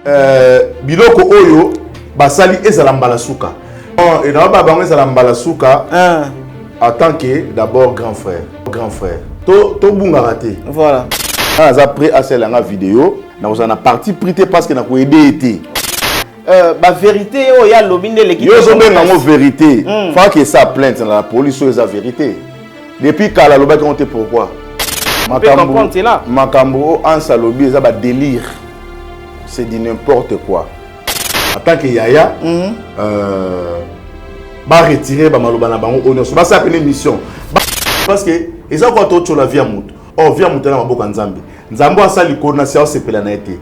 Euh, biloko oyo basali ezala mbala suka naoba bango ezala mbala suka ah. en tant que d'abord grand frère grand frère tobungaka te voilà aza prêt asala yanga video nakozala na parti pris te parce que nakoyede ye te euh, bavérité oyo ya alobi nde eleki yo ozobenga yango vérité mm. faki esa plainte na la police oyo eza vérité depuis kala alobaki yango te pourquoi makambo oyo anse alobi eza badélire c'est du n'importe quoi en tant que yaya mm -hmm. euh, baretire bamaloba na bango oyo nyonso basala pene mission parce que eza kwa totyola vie ya moto or vie ya moto na maboko ya nzambe nzambe asala likolo na se aosepela na ye te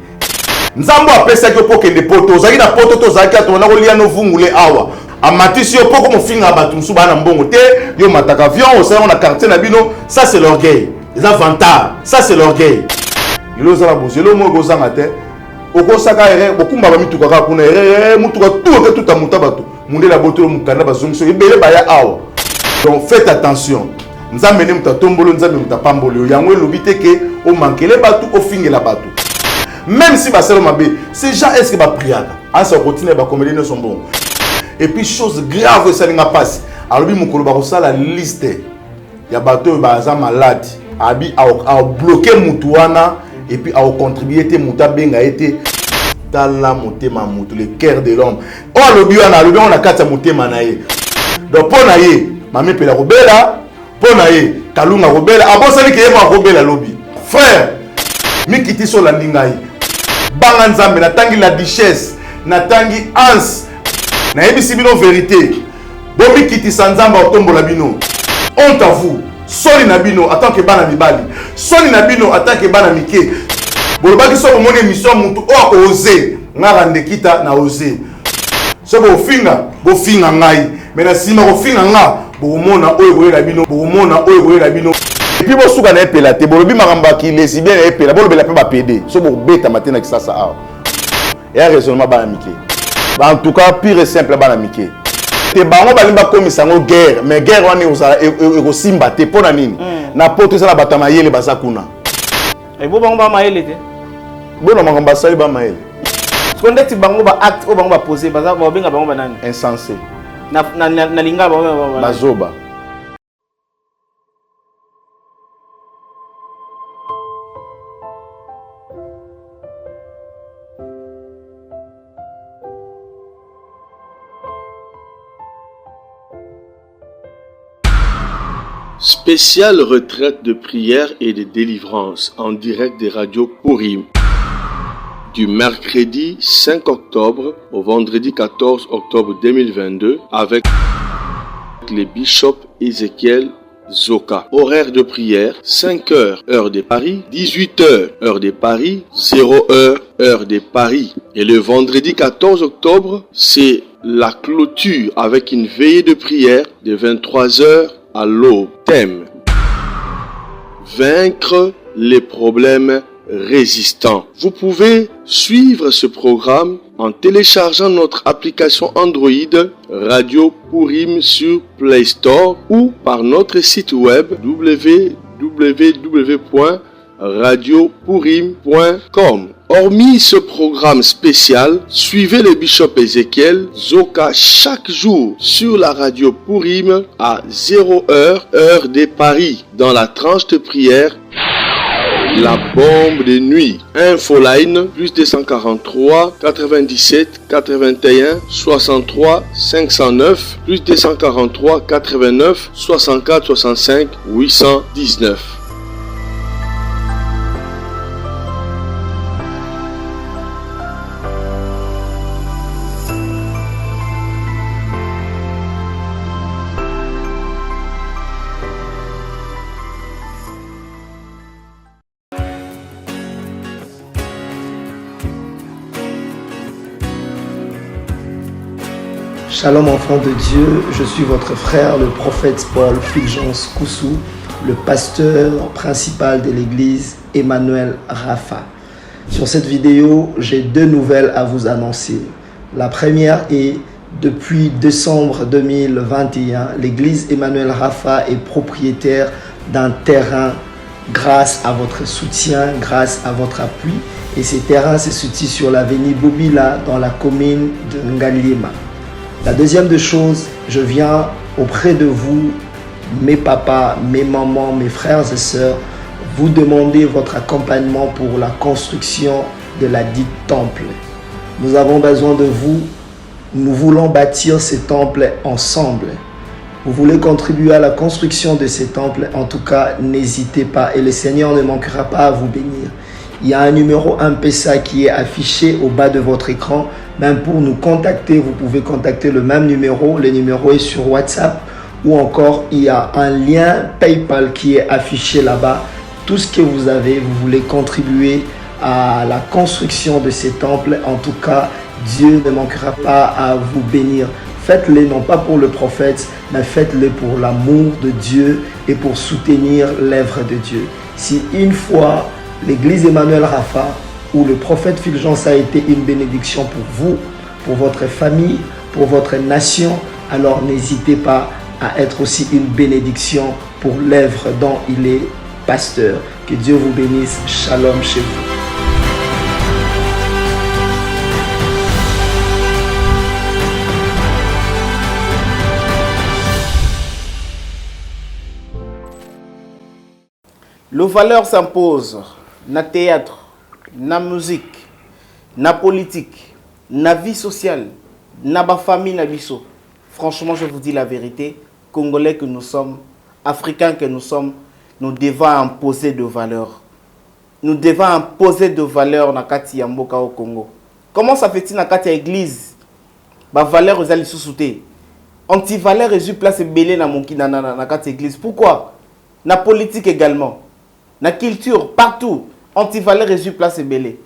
nzambe apesaki yo mpo okende poto ozalaki na poto to ozalaki ato wana kolia novungule awa amatisi yo mpo komofinga bato mosusu baa na mbongo te yo omataka avion osala yango na quartier na bino ça c'est l'orgueil eza vantard ça c'est l'orgueil lelo oza na bozwi eloko moko ekozanga te okosaka erreur bokumba bamituka kaka kuna erreur motuka tu oke tuta moto bato mundele abotolo mokanda bazongisi ebele baya awa donc faites attention nzambe nde moto atomboli nzambe moto apamboli yo yango elobi te ke omankele bato ofingela bato même si basala mabe ces gens est ce que bapriaka ansa okotina bakomeli nyonso mbongo et puis chose grave esalinga mpasi alobi mokolo bakosala liste ya bato oyo baza malade abi abloke mutu wana epuis akocontribue te moto abenga ye te tala motema moto le cœur de l'homme oyo alobi wana alobi yango na kati ya motema na ye donc mpo na ye mami mpela kobela mpo na ye kalunga kobela abosani ke ye moko akobela lobi frère mikitisi olandi ngai banga nzambe natangi la duchesse natangi hans nayebisi bino verité Bomikitisa Nzambe akotombola bino. Honte à vous. Soni na bino en tant que bana mibali. Soni na bino en tant que bana mike. Bolobaki soki bomoni émission mutu oyo ako oser nga randekita na oser. Soki bofinga bofinga ngai mais na nsima kofinga nga bokomona oyo ekoyela bino bokomona oyo ekoyela bino. Epuis bosuka na epela te bolobi makambo ya kilesibien na epela bolobela mpe bapede so bokobetama te na kisasa awa. Ya raisonnement bana mike. En tout cas pire et simple bana mike. Te bango balingi bakomisa yango guerre mais guerre wana ekozala ekosimba te mpo na nini mm. na poto eza na bato ya mayele baza kuna ebo bango ba mayele te bona makambo basali ba mayele siko ndeti bango ba acte oyo bango bapose babenga bango banani insensé na, na, na, na lingala bango bazoba Spéciale retraite de prière et de délivrance en direct des radios Pourim. Du mercredi 5 octobre au vendredi 14 octobre 2022 avec le bishop Ézéchiel Zoka. Horaire de prière 5 heures, heure de Paris, 18 heures, heure de Paris, 0 heure, heure de Paris. Et le vendredi 14 octobre, c'est la clôture avec une veillée de prière de 23 heures à l'aube. Thème Vaincre les problèmes résistants. Vous pouvez suivre ce programme en téléchargeant notre application Android Radio Purim sur Play Store ou par notre site web www.radiopurim.com. Hormis ce programme spécial, suivez le bishop Ezekiel Zoka chaque jour sur la radio Purim à 0h heure de Paris dans la tranche de prière la bombe de nuit. Infoline plus 243 97 81 63 509 plus 243 89 64 65 819. Shalom enfant de Dieu, je suis votre frère, le prophète Paul Fulgence Koussou, le pasteur principal de l'église Emmanuel Rapha. Sur cette vidéo, j'ai deux nouvelles à vous annoncer. La première est, depuis décembre 2021, l'église Emmanuel Rapha est propriétaire d'un terrain Grâce à votre soutien, grâce à votre appui. Et ces terrains se situent sur l'avenue Bobila dans la commune de Ngaliema. La deuxième des choses, je viens auprès de vous, mes papas, mes mamans, mes frères et sœurs, vous demander votre accompagnement pour la construction de la dite temple. Nous avons besoin de vous. Nous voulons bâtir ce temple ensemble. Vous voulez contribuer à la construction de ces temples, en tout cas, n'hésitez pas et le Seigneur ne manquera pas à vous bénir. Il y a un numéro M-Pesa qui est affiché au bas de votre écran. Même pour nous contacter, vous pouvez contacter le même numéro. Le numéro est sur WhatsApp ou encore il y a un lien PayPal qui est affiché là-bas. Tout ce que vous avez, vous voulez contribuer à la construction de ces temples. En tout cas, Dieu ne manquera pas à vous bénir. Faites-le non pas pour le prophète, mais faites-le pour l'amour de Dieu et pour soutenir l'œuvre de Dieu. Si une fois l'église Emmanuel Rapha ou le prophète Fulgence a été une bénédiction pour vous, pour votre famille, pour votre nation, alors n'hésitez pas à être aussi une bénédiction pour l'œuvre dont il est pasteur. Que Dieu vous bénisse. Shalom chez vous. Le valeur s'impose na théâtre, na musique, na politique, na vie sociale, na ba famille na biso. Franchement, je vous dis la vérité, Congolais que nous sommes, Africains que nous sommes, nous devons imposer de valeurs. Nous devons imposer de valeurs na kati ya mboka au Congo. Comment ça fait-il na kati ya église? Ba valeur ezali lisusu te. Anti-valeur ezui place ebele na moki na, na, na, na kati ya église. Pourquoi? Na politique également. Na culture, partout. Anti-valeur ezui place ebele.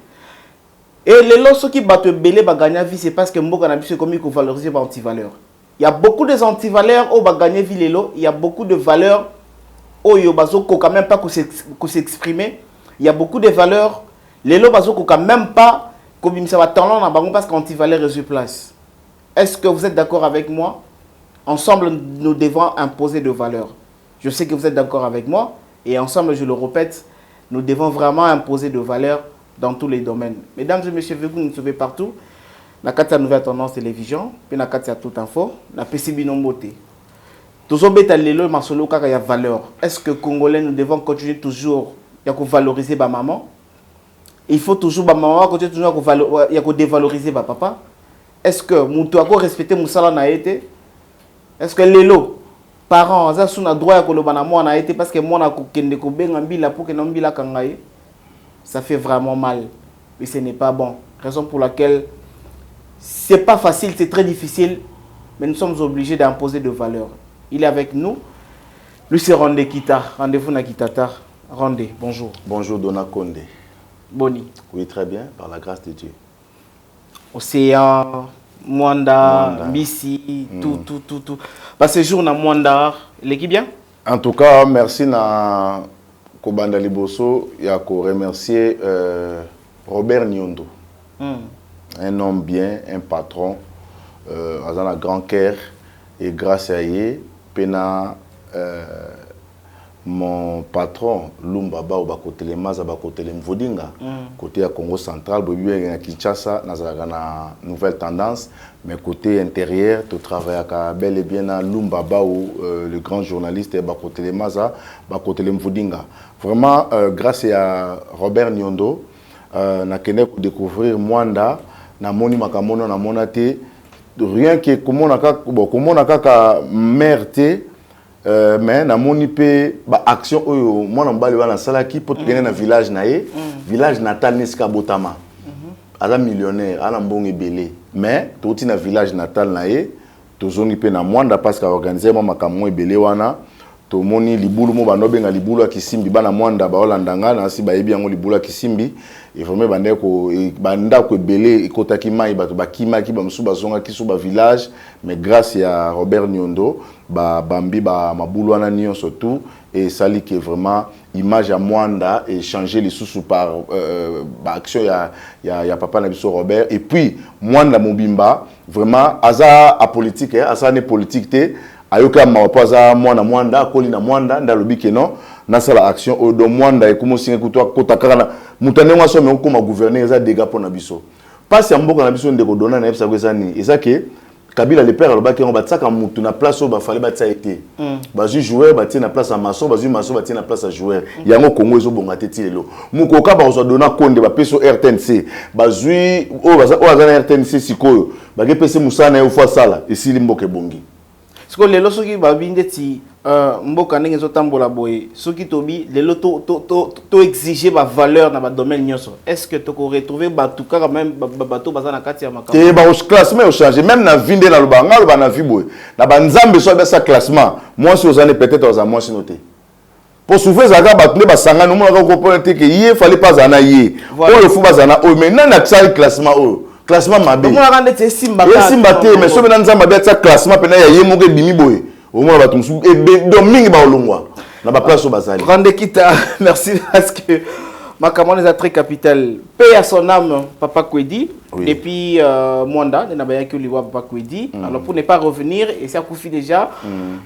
Et lelo soki bato ebele ba gagner vie, c'est parce que mboka na biso ekomi ko valoriser ba anti-valeur. Il y a beaucoup de anti-valeurs oyo ba gagner vie lelo, il y a beaucoup de valeurs oyo bazokoka même pas ko s'exprimer. Il y a beaucoup de valeurs lelo bazokoka même pas kobimisa ba talent na bango parce qu'anti-valeur ezui place. Est-ce que vous êtes d'accord avec moi? Ensemble, nous devons imposer de valeurs. Je sais que vous êtes d'accord avec moi et ensemble, je le répète, nous devons vraiment imposer de valeurs dans tous les domaines. Mesdames et messieurs, vous nous trouvez partout. Na kati ya Nouvelle Tendance Télévision, pe na kati ya Tout Info, na pesi bino mbote. Tozobeta lelo masolo kaka ya valeur. Est-ce que Congolais, nous devons continuer toujours ya ko valoriser ba maman? Il faut toujours ba maman continuer toujours ya ko dévaloriser ba papa? Est-ce que mutu ako respecter musala na ye te? Est-ce que lelo parents aza sous na droit ya koloba na mwana ye te parce que mwana akokende kobenga mbila pour que na mbila kanga ye? Ça fait vraiment mal et ce n'est pas bon. Raison pour laquelle c'est pas facile, c'est très difficile, mais nous sommes obligés d'imposer de valeurs. Il est avec nous. Lui, c'est Randé Kita. Rendez-vous na Kitata. Randé, bonjour. Bonjour, Dona Condé. Boni. Oui, très bien, par la grâce de Dieu. Océan, Mwanda, Mwanda. Mbisi, tout, tout, tout, tout. Bah, ce jour, na Mwanda, l'équipe bien? En tout cas, merci na Kobanda Liboso, ya ko remercier Robert Nyondo. Un homme bien, un patron, aza na grand cœur et grâce à ye, pena mon patron Lumba Bao bakotele Maza bakotele Mvodinga côté ya Congo central bobi na Kinshasa nazalaka na Nouvelle Tendance, mais côté intérieur to travaillaka bel et bien na Lumba Bao, le grand journaliste bakotele Maza bakotele Mvodinga. Vraiment grâce à Robert Nyondo nakende ko découvrir Mwanda, namoni makambo na mona te, rien que komona kaka, bon, komona kaka mère te, mais namoni mpe ba action oyo mwana mobali wana asalaki mpo tokende na village na ye, village natal na esika abotama. Aza millionnaire, aza na mbongo ebele, mais touti na village natal na ye, tozongi mpe na Mwanda parce que aorganize mwa makambo ebele wana. Tomoni libulu mo bando obenga libulu ya Kisimbi. Bana Mwanda baolanda nga na si bayebi yango, libulu ya Kisimbi. Vraiment bandeko, bandako ebele ekotaki mai, bato bakimaki, bamosusu bazongaki so bavillage, mais grâce ya Robert Nyondo babambi ba mabulu wana nyonso tout et esali ke vraiment image ya Mwanda echanger lisusu par baaction ya papa na biso Robert. Et puis Mwanda mobimba vraiment aza apolitique, eh, aza ne politique te. Ayoki ya mawa mpo aza mwana Mwanda, akoli na Mwanda, nde alobi ke non, nasala action oyo. Donc Mwanda ekoma osinga kutu akota kaka na moto ya ndenge wana. So amengo okoma gouverneur, eza dégâts mpo na biso. Mpasi ya mboka na biso, ndeko Dona, nayebisako eza nini? Eza ke Kabila le père alobaki yango, batiaka mutu na place oyo bafale batia ye te. Bazwi joueur, batie na place ya maçon, bazwi maçon, batie na place ya joueur. Yango Congo ezobonga te ti lelo. Mokoka bakozwa Dona Konde, bapesi o RTNC, bazwi oyo aza na RTNC sikoyo, bakepesi mosala na ye, ofo asala, esili, mboka ebongi. Sikoyo lelo, soki babi ndeti mboka ndenge ezotambola boye, soki tobi lelo to exige bavaleur na badomaine nyonso, est ce que tokoretrouve bato kaka même bato baza na kati ya makambo? Te, baclassement echange même na vie. Nde naloba, nga aloba na vie boye, na banzambe, so abesa classement, mwasi oza ne peut-être aza mwasi no te, po souvent ezalaka bato nde basangani, omonaka kopona te ke ye fallait pas azala na ye oyo, faut bazala na oyo. Mais nani atisali classement oyo? Classement mabe. Omonaka ndeti esimba. Esimba te. Mais soki na Nzambe abi atia classement mpena ya ye moko, ebimi boye, omona bato mosusu donc mingi baolongwa na baplace oyo bazali. Grande Kita, merci, parce que makambo wana eza très capital. Paix à son âme, papa Kwedi. Oui. Depuis Mwanda nde na bayaki oliwa papa Kwedi. Alors, pour ne pas revenir, esi akufi déjà.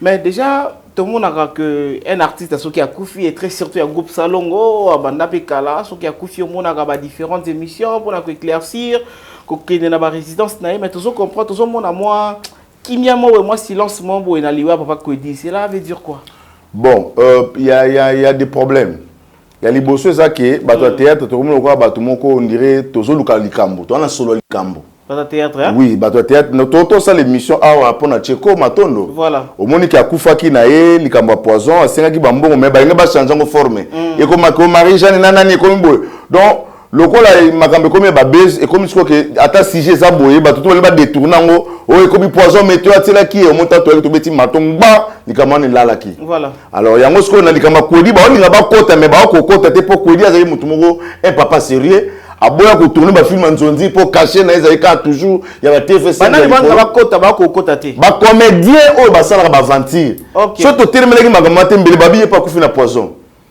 Mais déjà tomonaka que un artiste soki akufi, et très surtout ya groupe Salongo, abanda mpe kala, soki akufi, omonaka ba différentes émissions mpona koéclaircir, kokende na barésidence na ye. Mais tozocomprendre, tozomona mwa kimia mo boye, mwa silence mo boye na liwa papa Kwedi. Cela veut dire quoi? Bon, y a des problèmes. Ya liboso eza ke bato ya théâtre, tokomi lokola bato moko, on dirait tozoluka likambo, toza na solo likambo. Bato ya théâtre, hein? Oui, bato ya théâtre. Tosala émission awa mpona Cheko Matondo. Voilà. Omoni ke akufaki na ye likambo ya poison, asengaki bambongo, mais balingi bachange yango forme, ekomaki o Marie Jeanne na nani, ekomi boye. Donc lokola makambo ekomi ya babase, ekomi sikoyo ke ata sujet eza boye, bato to balingi badétourne yango, oyo ekomi poison météo atielaki ye. Omoni tatu toyaki, tobeti mato ngba, likambo wana elalaki. Alors yango sikoyo na likambo ya Kwedi, baolinga bakota, mais baokokota te, mpo Kwedi azali motu moko, un papa sérieux, aboya kotourne bafilm ya nzonzi mpo cachet na ye ezali kaka toujours ya ba TFC. Banani banga bakota, bakokota te? Bacomédien oyo basalaka baaventure. So totelemelaki makambo te, mbele babi ye mpo akufi na poison.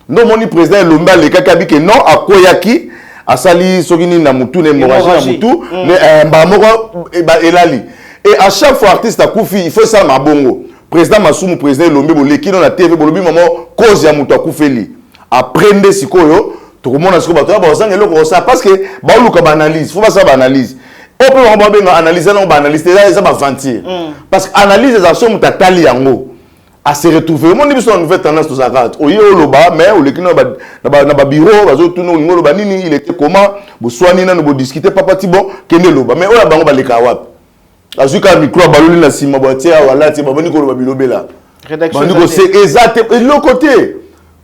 Nde omoni président Elombe alekaki, abi ke non, akweyaki, asali soki nini na mutu, na hémorragie na mutu, mais mbala moko elali. Et à chaque fois artiste akufi, il faut esala mabongo. Président Masumu, président Elombe, boleki no na TV, bolobi mamo cause ya moto akufeli. Après nde sikoyo tokomona sikoyo bato ya bazanga eloko kosala, parce que baoluka baanalyse, faut basala baanalyse oyo mpe bango babenga analyse nango baanalyse te, eza baaventure, parce que analyse eza so moto atali yango ase retrouve. Omoni biso na Nouvelle Tendance, tozalaka oye oloba, mais oleki na babureau, bazotuna olingi oloba nini, il était comment, boswani nano, bodiscute, papa ti bon, kende eloba. Mais oyo ya bango baleka wapi? Azwi kaka micro, abaloli na nsima, batie awa, alati, babandi koloba bilobela, bandi kose, eza te eloko te.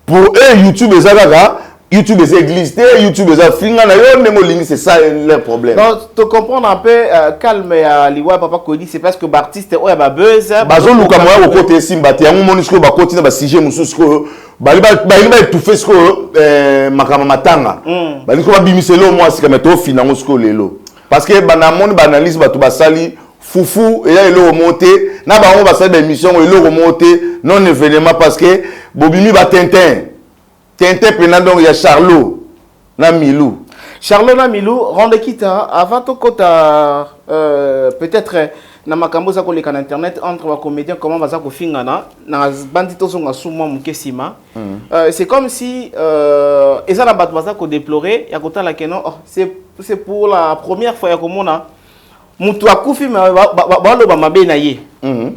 Pour eux, YouTube eza kaka YouTube, eza église te. YouTube eza finga na yo ndenge olingi, c'est ça leur problème. Donc to comprendre un peu calme ya liwa papa Kodi, c'est parce que baartiste oyo ya babuzz bazoluka moya kokota, esimba te. Yango moni sikoyo bakoti na basujet mosusu. Sikoyo balingi baétouffe sikoyo makambo matanga, balingi sikoyo babimisa eloko mwa sika, mais tofina yango sikoyo lelo, parce que banamoni baanalyse bato basali fufu, eya eloko moko te. Na bango basali baémission, eloko moko te, non événement, parce que bobimi batintin tintin mpena. Donc ya Charlot na Milou. Charlot na Milou. Rende Kita, avant tokota peut-être na makambo eza koleka na internet entre bacomédien, comment baza kofingana na bandi, tozonga su mwa moke nsima. C'est comme si eza na bato baza kodéplorer ya kotala ke non, oh, c'est pour la première fois ya komona moto akufi, mais baloba mabe na ye.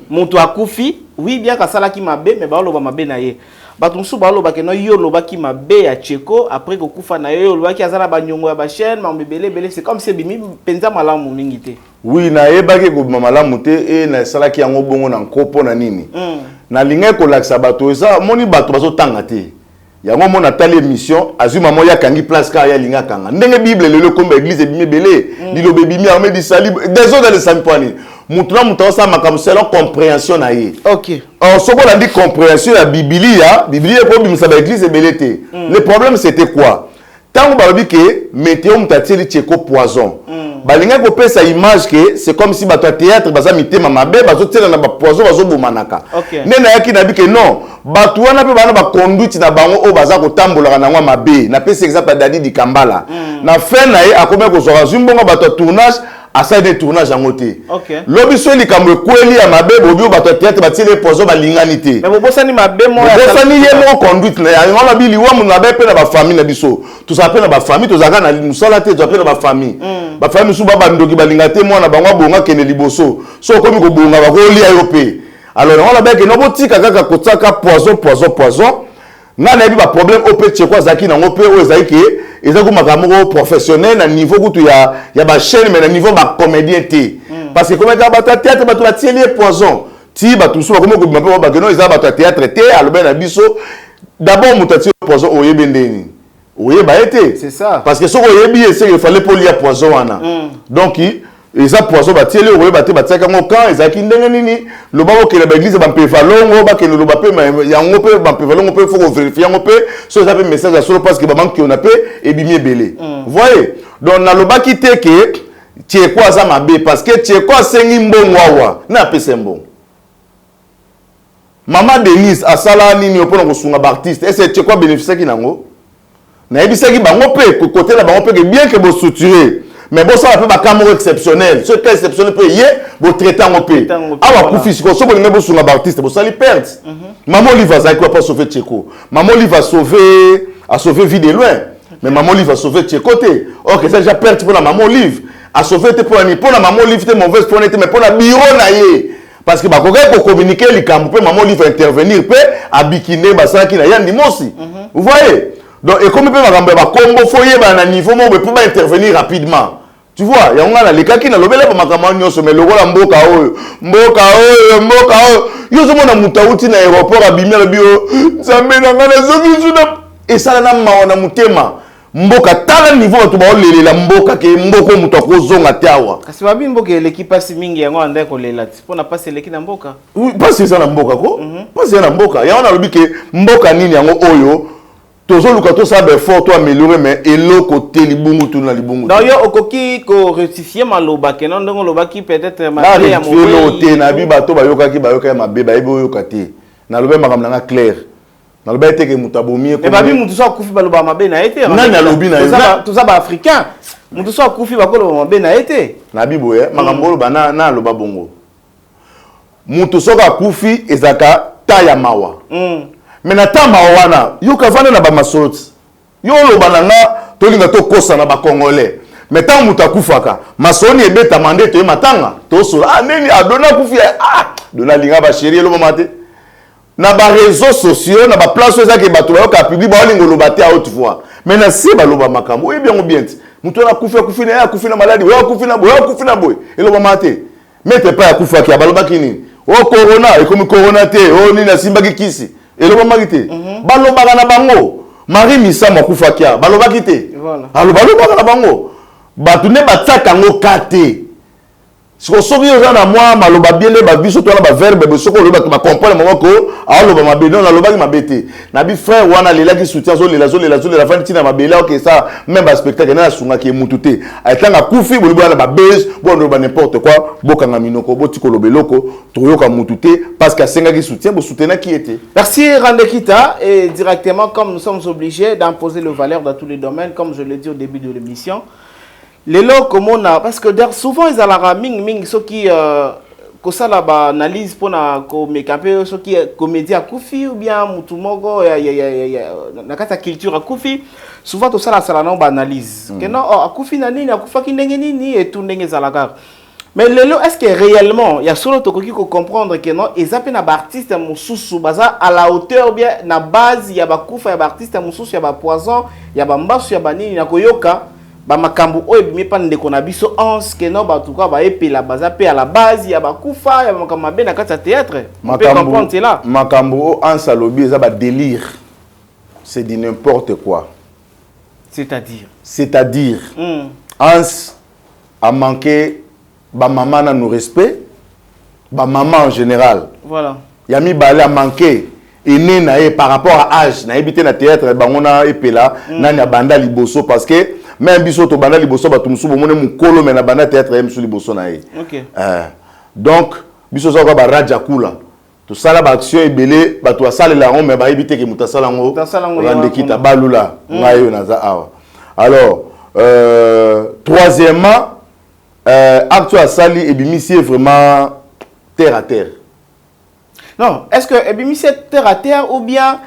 Moto akufi, oui, bien kasalaki mabe, mais baloba mabe na ye. Bato mosusu balobaki no, yo olobaki mabe ya Cheko après kokufa na ye, olobaki aza na baniongo ya bachaîne, mambo ebele ebele. C'est comme si ebimi mpenza malamu mingi te. Oui, nayebaki ekobima malamu te e nasalaki yango bongo na nko. Mpo na nini? Nalingaki kolakisa bato, eza moni bato bazotanga te. Yango mona atali émission, azwi mama oyo akangi place kaka ye alingi akanga. Ndenge Bible lelo ekomi, baeglise ebimi ebele, liloba ebimi, armée du salut, désordre esami. Mpo nini? Motu na moto azosala makambo selon compréhension na ye. Or soki olandi compréhension ya Bibilia, Bibilia ekobimisa baeglise ebele te. Le problème, c'était quoi? Ntango balobi ke météo moto atieli Cheko poison, balingaki kopesa image ke c'est comme si bato ya théâtre baza mitema mabe, bazotiela na bapoison, bazobomanaka. Nde nayaki nabi ke non, bato wana mpe bana baconduite na bango oyo baza kotambolaka nango ya mabe. Napesi exemple ya Dadi Dikambala. Na fin na ye, akomi kozwaka, azwi mbongo bato ya tournage, Asali nde tournage yango te. Lobi so likambo ekweli ya mabe, bobi oyo bato ya théâtre batieli poison, balingani te. Mais bobosani mabe moko. Bobosani ye moko conduite na yango. Wana biliwamu na be mpe na bafamille na biso. Tozala mpe na bafamille, tozalaka na mosala te, tozala mpe na bafamille. Bafamille mosusu babandoki, balinga te mwana bango abonga, akende liboso. So okomi kobonga, bakolia yo mpe. Alors yango wana bayeke no, botika kaka kotiaka poison, poison, poison. Ngai nayebi baproblème oyo mpe Tieko azalaki nango mpe oyo ezalaki ke eza ku makambo moko professionnel na niveau kutu ya bachaîne, mais na niveau bacomédien te, parce que komeka bato ya théâtre, bato batieli ye poison ti bato mosusu bakomi kobima mpe bakeno eza bato ya théâtre te. Alobi na biso d'abord, moto atie poison, oyebi ndeni oyeba ye te. C'est ça. Parce que soki oyebi ye, seke efale mpo olia poison wana. Donc eza poison batieli, okoyeba te batiaki yango quand, ezalaki ndenge nini. Loba kokende baéglise bampeva longo, bakende loba mpe yango mpe bampeva longo mpe, faut kovérifier yango mpe so eza mpe message ya solo, parce que bamankiona mpe ebimi ebele. Voyez donc, nalobaki te ke Tieko aza mabe, parce que Tieko asengi mbongo awa na apesa mbongo. Mama Denise asala nini mpona kosunga baartiste? Ese Tieko abénéficiaki nango? Nayebisaki bango mpe kote na bango mpe ke bien ke bostructure, mais bosala mpe baka moko exceptionnel. Soki cas exceptionnel mpe ye, botraite yango mpe. Awa kufi sikoyo, so bolingi bosunga baartiste, bosali perte. Mama Olive azalaki wa sauve Tieko. Mama Olive asauve, asauve Vie de Loin, mais Mama Olive asauve Tieko te. Ok, eza déjà perte mpona Mama Olive. Asauve te mpona nini? Mpona Mama Olive te, mauvaise mpona te, mais mpona bureau na ye, parce que bakokaki kocommuniquer likambo mpe Mama Olive intervenir mpe abiki nde basalaki na Yandi Mosi. Vous voyez donc, ekomi mpe makambo ya bakombo, faut yebana na niveau moko boye mpo baintervenir rapidement, tu vois. Yango ngai nalekaki, nalobela bamakambo wana nyonso. Mais lokola mboka oyo, mboka oyo, mboka oyo, yo ozomona moto awuti na aéroport, abimi, alobi: "O Nzambe na ngai, nazoki zu na esala na mawa na motema." Mboka, tala niveau bato baolelela mboka, ke mboka oyo moto akozonga te awa. Kasi babi mboka eleki mpasi mingi, yango anda kolela ti mpona mpasi eleki na mboka. Mpasi eza na mboka ko, mpasi eza na mboka. Yango nalobi ke mboka nini yango oyo tozoluka tosala baeffort to améliorer, mais eloko te, libungu tunu na libungu. Donc yo okoki korectifier maloba keno ndenge olobaki peut-être mabe ya eloko te. Nayebi bato bayokaki, bayokaki mabe, bayebi oyoka te. Nalobi makambo nanga clair, nalobi ete ke moto abomi ye. Babi motu so akufi, baloba mabe na ye te. Nani alobi na ye? Toza baafricain, motu so akufi, bakoloba mabe na ye te. Nabi boye, makambo oloba na aloba bongo, motu soki akufi ezalaka ta ya mawa. Mais na ta mawa wana, yoka, vanda na bamasolo ti yo oloba na nga, tolinga tokosa na bacongolais. Mais ntango moto akufaka, masolo ebetama nde toye matanga, tosola: "Ah, nini, adona akufi, ah, dona alinga bachéri." Elobama te na baréseaux sociaux, na baplace oyo ezaki bato bayoka public, baolinga oloba te à haute voix. Mais na se baloba makambo, oyebi yango bien ti moto wana akufi, akufi na ye, akufi na maladi oyo, akufi na boye, akufi na boye, elobama te. Maître pa akufaki, balobaki nini? O corona, ekomi corona te, o nini, asimbaki kisi, elobamaki te. Balobaka na bango. Marie Misamu akufaki awa, balobaki te. Alo balobaka na bango, bato nde batiaka yango ka te. Siko soki oza na mwa maloba bien nde babiso to wana baverbe boye, soki olobi, bato bacomprendre moko aoloba mabe. Non, nalobaki mabe te. Nabi frère wana alelaki soutien, azolela, azolela, azolela, afandi ntina mabele, oke esa même baspectacle nde asungaki ye mutu te. Etanga akufi, bolingi wana babase, boloba n'importe quoi. Bokanga minoko, botika oloba eloko toyoka mutu te, parce que asengaki soutien, bosoutenaki ye te. Merci Randekita. Et directement, comme nous sommes obligés d'imposer le valeur dans tous les domaines, comme je l'ai dit au début de l'émission, lelo komona, parce que der souvent ezalaka mingi mingi soki kosala baanalyse mpona komeka mpe soki comédie akufi ou bien mutu moko ya na kati ya culture akufi, souvent tosalasala nango baanalyse ke non, oh, akufi na nini, akufaki ndenge nini etu ndenge ezalaka. Mais lelo, est ce que réellement ya solo tokoki kocomprendre ke non, eza mpe na baartiste mosusu baza à la hauteur ou bien na base ya bakufa ya baartiste mosusu, ya bapoison, ya bambasu, ya banini, na koyoka bamakambo oyo ebimi mpa ndeko na biso Anse, ke non, bato kaka bayepela baza mpe à la base ya bakufa ya makambo mabe na kati ya théâtre? On peut comprendre cela? Makambo oyo Anse alobi eza badélire, c'est du n'importe quoi. C'est-à-dire? C'est-à-dire, Anse a manqué bamama nanu respect, bamama en général. Ya mibale, a manqué ene na ye par rapport à âge. Nayebi te na théâtre bango na epela nani abanda liboso, parce que même biso tobanda liboso, bato mosusu bomoni mokolo, me na banda théâtre ye mosusu liboso na ye. Donc biso oza kaka baraja kula, tosala baaction ebele, bato basalela yango, me bayebi te ke moto asala yango. Moto asala yango ye. Randekita wana. Balula ngai oyo naza awa. Alors troisièmement, Acte oyo asali ebimisi ye vraiment terre à terre. Non, est ce que ebimisi ye terre à terre ou bien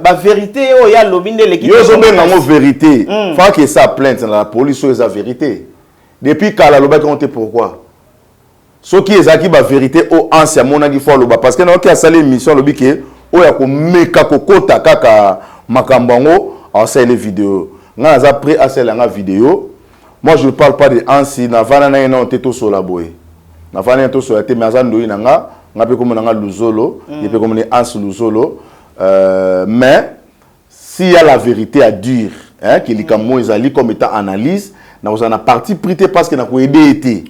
bavérité oyo alobi nde eleki? Yo ozobenga yango vérité. Faki esa plainte na la police. Oyo eza vérité depuis kala, alobaki yango te. Pourquoi? Soki ezalaki bavérité oyo Anse amonaki, fo aloba, parce que nayoki asali émission, alobi ke oyo akomeka kokota kaka makambo yango, aosalele video. Ngai naza prêt asalela nga video. Moi, je ne parle pas de Ansi. Navanda na ye nano te, tosola boye, navanda ye tosola te, mais aza ndoyi na nga. Nga mpe komona nga Luzolo, ye mpe komona Anse Luzolo. Mais s'il y a la vérité à dire, hein, ke likambo ezali comme étant analyse, nakozala na parti pris te, parce que nakoyede ye te.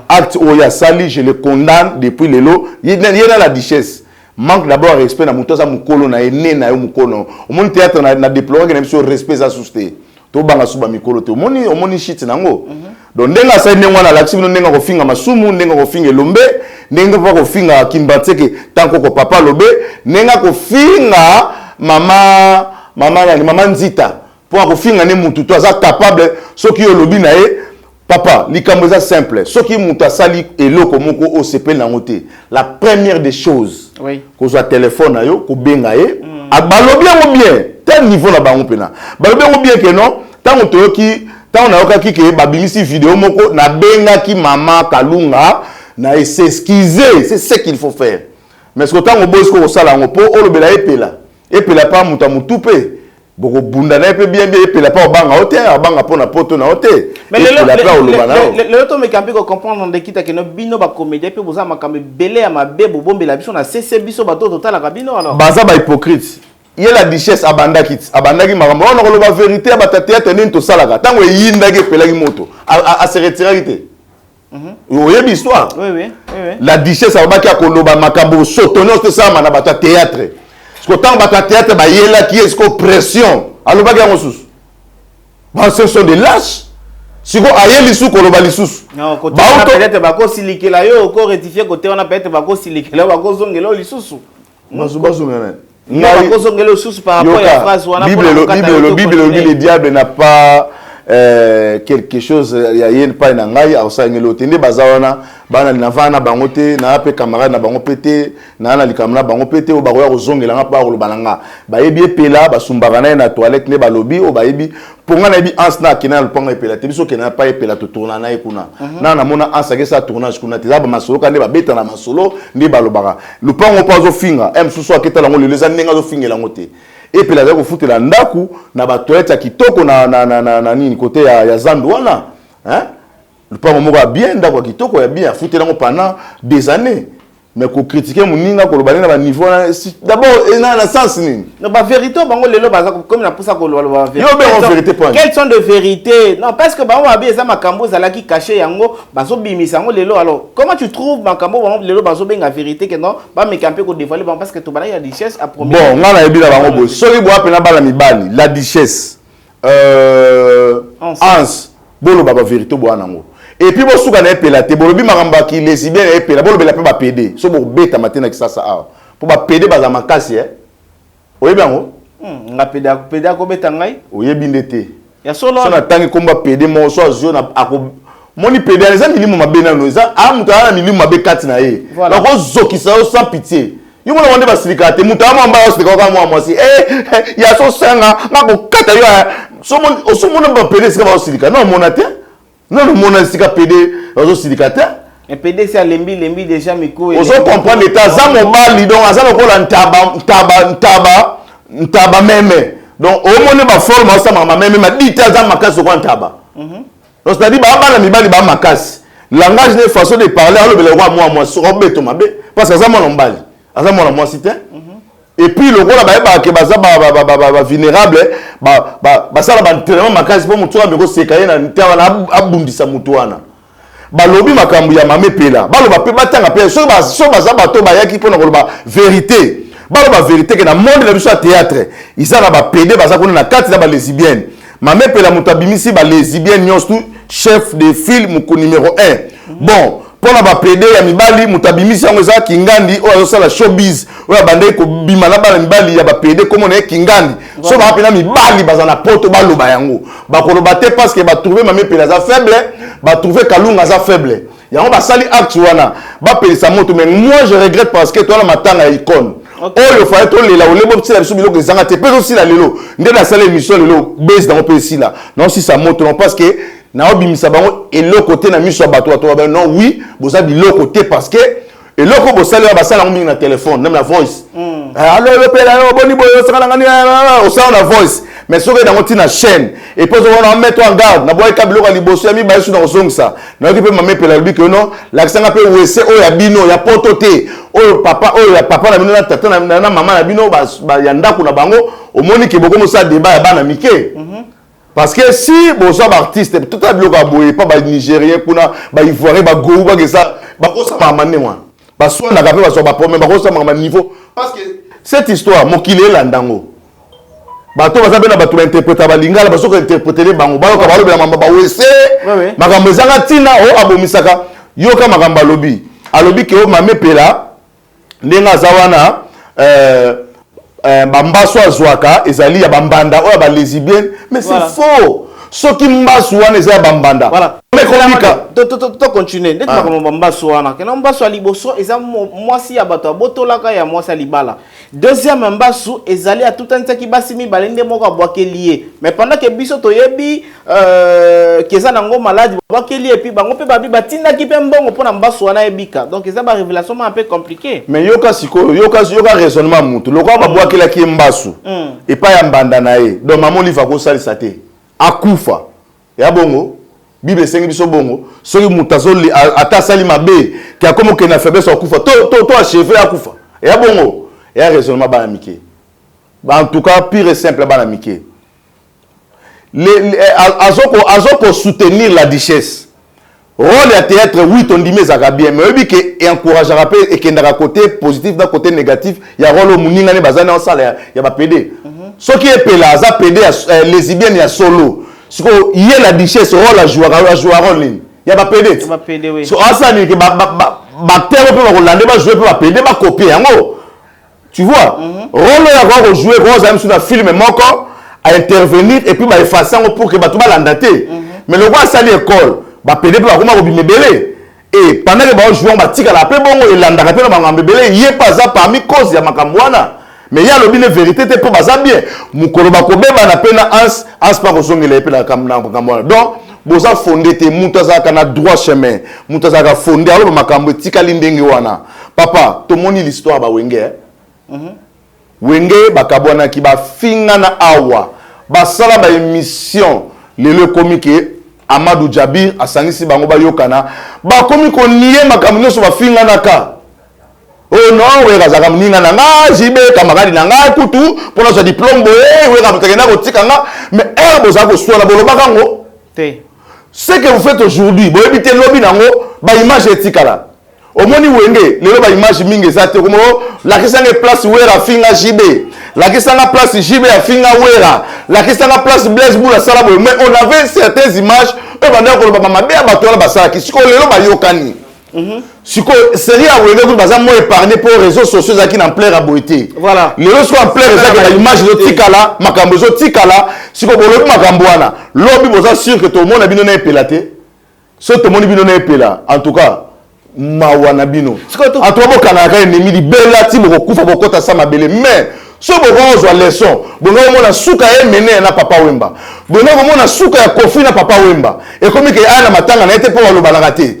Acte oyo asali, je le condamne depuis lelo. Ye na la duchesse manque d'abord respect na moto aza mokolo na ye, ne na yo mokolo. Omoni théâtre na déploraki na biso, respect eza susu te, tobanga su bamikolo te. Omoni, omoni shit nango. Donc ndenge asali ndenge wana, alakisi bino ndenge akofinga Masumu, ndenge akofinga Elombe, ndenge mpo akofinga Kimbanseke, tankoko papa alobe, ndenge akofinga mama nani, mama Nzita, mpo akofinga nde mutu to aza capable. Soki olobi na ye, papa, likambo eza simple: soki moto asali eloko moko osepeli nango te, la première des choses, kozwa telefone na yo, kobenga ye. Balobi yango bien tel niveau na bango mpena, balobi yango bien ke non, ntango toyoki, ntango nayokaki ke babimisi video moko, nabengaki mama Kalunga na s'excuser. C'est ce qu'il faut faire. Mais soki ntango oboyi sikoyo kosala yango mpo olobela Epela, Epela mpa moto ya motu mpe bokobunda na ye mpe bien bien. Epela mpa obanga yo te, abanga mpo na poto na yo te. Epela mpe oloba na yo. Lelo tomeka mpe kocomprendre ndekita keno bino bacomédien mpe boza makambo ebele ya mabe bobombela biso na sese, biso bato totalaka bino alors. Baza bahypocrite. Ye la duchesse abandaki makambo wana, koloba vérité ya bato ya théâtre nini tosalaka. Ntango eyindaki, epelaki moto, ase retiraki te. Oyebi histoire? Oui. La duchesse alobaki akoloba makambo soto nyonso tosalama na bato ya théâtre. Siko ntango bato ya théâtre bayelaki ye siko pression, alobaki yango susu. Ce sont des lâches. Siko aye lisusu koloba lisusu. Peut-être bakosilikela yo, okorectifie kote wana, peut-être bakosilikela yo, bakozongela yo lisusu. Bazongela. Bakozongela lisusu par rapport ya phrase wana. Bible elobi: le diable n'a pas quelque chose ya ye epai na ngai, akosalengeli oyo te. Nde baza wana bana, navanda na bango te, naa mpe camarade na bango mpe te, naa na likambo na bango mpe te. Oyo bakoya kozongela nga mpo akoloba na nga, bayebi Epela, basumbaka na ye na toilette nde balobi. Oyo bayebi mpo nga nayebi Anse na akende na lopango Epela te. Biso okende na pa Epela, totourna na ye kuna. Na namona Anse akesala tournage kuna te. Eza bamasolo kaka nde babeta na masolo nde balobaka. Lopango mpo azofinga e mosusu aketala yango lelo, eza ndenge azofingela yango te. Epela azali kofutela ndako na batoilette ya kitoko na nini kote ya zandu wana, hein? Lupango moko ya bien, ndako ya kitoko ya bien, afutela yango pendant des années. Mais kocritiquer moninga, koloba nde na baniveau wana, d'abord eza na sens nini? Non, bavérité oyo bango lelo baza komi na mposa koloba loba. Yo obenga vérité point. Quelles sont de vérités? Non, parce que bango babi eza makambo ezalaki caché, yango bazobimisa yango lelo. Alors comment tu trouves makambo bango lelo bazobenga vérité, ke non, bameka mpe kodévoiler bango, parce que tobandaki la duchesse a promis? Bon, nga nayebi na bango boye: soki boya mpena bana mibali, la duchesse, Anse. Anse, boloba bavérité boya nango, et puis bosuka na Epela te. Bolobi makambo ya kilesbien na Epela, bolobela mpe bapédé. So bokobetama te na Kisasa awa, mpo bapédé baza makasi e, oyebi yango. Nga pédé, pédé akobeta ngai? Oyebi nde te. Ya solo? So natangi komba pédé moko, so azwi yo na ako moni pédé wana, eza milimo mabe nano, eza a moto aza na milimo mabe kati na ye. Bakozokisa yo sans pitié. Yo mona nde basilikaka te. Moto aya mwa mbala, osilika kaka mwa mwasi ya sosanga nga kokata yo. Osomona bapédé esika bazosilika? Na omona te, nano omona esika pédé bazosilika te. Pédé si alembi lembi déjà miko. Ozo comprendre ete aza mobali, donc aza lokola ntaba, ntaba, ntaba, ntaba meme. Donc omoni baforme aosamaka mameme madi te, aza makasi lokola ntaba. Donc c'est à dire baa bana mibali baa makasi, langage ne façon de parler, alobela lokola mwa mwasi. Soki obeto mabe, parce que aza mwana mobali, aza mwana mwasi te. Et puis lokola bayebaka ke baza bavulnérable, basala baentraînement makasi mpo motu wana koseka ye na te wana, abundisa motu wana. Balobi makambo ya mame Pela, baloba mpe, batanga mpe. Soki baza bato bayaki mpona koloba vérité, baloba vérité ke na monde na biso ya théâtre eza na bapédé, baza kuna na kati na balesbienne. Mame Pela moto abimisi balesbienne nyonso tu, chef de file moko numéro 1. Bon, Mpo na bapédé ya mibali, moto abimisi yango eza Kingandi oyo azosala showbiz, oyo abandaki kobima na bana mibali ya bapédé. Komona ye Kingandi, so baa mpena mibali baza na Poto, baloba yango, bakoloba te parce que batrouve Mami Epela aza faible, batrouve Kalunga aza faible, yango basali acte wana, bapelisa moto. Mais moi, je regrette parce que towana matanga ya icône oyo faye tolela olebo osila biso biloko ezanga te mpe ezosila lelo. Nde nasala émission lelo, base nango mpe esila, naosisa moto non parce que naobimisa bango eloko te na miso ya bato. Bato ba non, oui, boza biloko te parce que eloko bosali wana, basala yango mingi na téléphone, même na voice. Alo, yopela yo boni boye, osaka na ngani, osala na voice, mais soki yango ntina chaîne et puis ozomona, mettre en garde na boyeka biloko ya liboso ya mibale su na kozongisa. Nayoki mpe Mama Epela alobi ke non, lakisanga mpe wese oyo ya bino ya Poto te, oyo papa, oyo ya papa na bino na tata na mama na bino ya ndako na bango. Omoni ke bokomosala débat ya bana mike parce que si bozwa baartiste tota biloko ya boye pa banigérien kuna, baivoirien, bagou, bakesa bakosamaka ndenge wana, baswanaka mpe bazwa baproblème, bakosamaka baniveau parce que cette histoire, mokili elanda yango. Bato baza mpe na bato bainterpréta balingala, bazoka interprétele bango, bayoka, balobela mambo bawese, makambo ezanga ntina oyo abomisaka. Yoka makambo alobi, alobi ke o Mame Pela ndenge aza wana, bambasu azwaka ezali ya bambanda oyo ya balesbienne, mais c'est faux. Soki mbasu wana eza ya bambanda, Voilà. Tocontinue ndeti makambo bambasu wana. Kena mbasu ya liboso eza mwasi ya bato abotolaka ya mwasi ya libala. Deuxième mbasu ezali atutanisaki basi mibale, nde moko abwakeli ye, mais pendant ke biso toyebi ke eza nango maladi, babwakeli ye, puis bango mpe babi batindaki mpe mbongo mpona mbasu wana ebika. Donc eza barévélation ma un peu compliqué. Mais yoka sikoyo, yoka, yoka raisonnement. Mutu lokola babwakelaki ye mbasu epai ya mbanda na ye, donc Mama Olive akosalisa te, akufa ya bongo. Bible esengi biso bongo, soki moto ata asali mabe ke akomi okende na faiblesse, akufa to achevé, akufa eya bongo. Eya raisonnement bana mike. En tout cas, pire et simple, bana mike. Azoko soutenir la duchesse. Rôle ya théâtre, oui, tondimi, ezalaka bien, mais oyebi ke encourageaka mpe, ekendaka côté positif na côté négatif ya rôle oyo moningani baza na osala ya bapédé. Soki Epela aza pédé ya lesbienne ya solo, sikoyo ye la duchesse, rôle ajouaka, ajoua rôle nini? Ya bapédé. Ya bapédé, oui. So asala nini ke baacteur mpe bakolande, bajoue mpe bapédé, bakopie yango, tu vois? Rôle oyo akoka kojouer, koka ozala misu na film moko à intervenir et puis baefface yango pour que bato balanda te. Mais lokola asali école, bapédé mpe bakoma kobima ebele et pendant ke baojouer yango, batikala mpe bongo, elandaka mpe na makambo ebele. Ye mpe aza parmi cause ya makambo wana, mais ye alobi ne vérité te mpo baza bien. Mokolo bakobebana mpe na ans ans mpe akozongela ye mpe na makambo wana. Donc boza fondé te. Moto azalaka na droit chemin, moto azalaka fondé, aloba makambo etikali ndenge wana. Papa, tomoni l'histoire bawenge, eh? Wenge bakabwanaki, bafingana awa, basala baémission. Lelo ekomi ke Amadou Jabir asangisi bango, bayokana, bakomi konie makambo nyonso bafinganaka. Oh non, Weka azalaka moninga na nga, JB camarade na nga kutu mpo nazwa diplôme boye, Weka moto akenda kotika nga. Mais ere bozala koswana, bolobaka yango te. Ce que vous faites aujourd'hui, boyebi te lobi nango baimage etikala. Omoni Wenge lelo, baimage mingi eza te. Komo lakisanga place Wera afinga JB, lakisanga place JB afinga Wera, lakisanga place Blaise Bula asala boye. Mais on avait certaines images oyo bandaka koloba mabe ya bato wana basalaki. Sikoyo lelo bayokani. Sikoyo série ya Wenge kutu baza mo épargne mpo réseaux sociaux ezalaki na ampleur ya boye te. Lelo sikoyo ampleur ezalaki, baimage ezotikala, makambo ezotikala. Sikoyo bolobi makambo wana, lobi boza sûr ke tomona bino na Epela te. So tomoni bino na Epela, en tout cas mawa na bino. En tout cas bokanaka ennemi libela ti bokokufa, bokota sa mabele. Mais so bokoka kozwa leçon, bonga komona suka ya Emene na Papa Wemba, bonga komona suka ya Kofi na Papa Wemba. Ekomi ke aya na matanga na ye te mpo balobanaka te.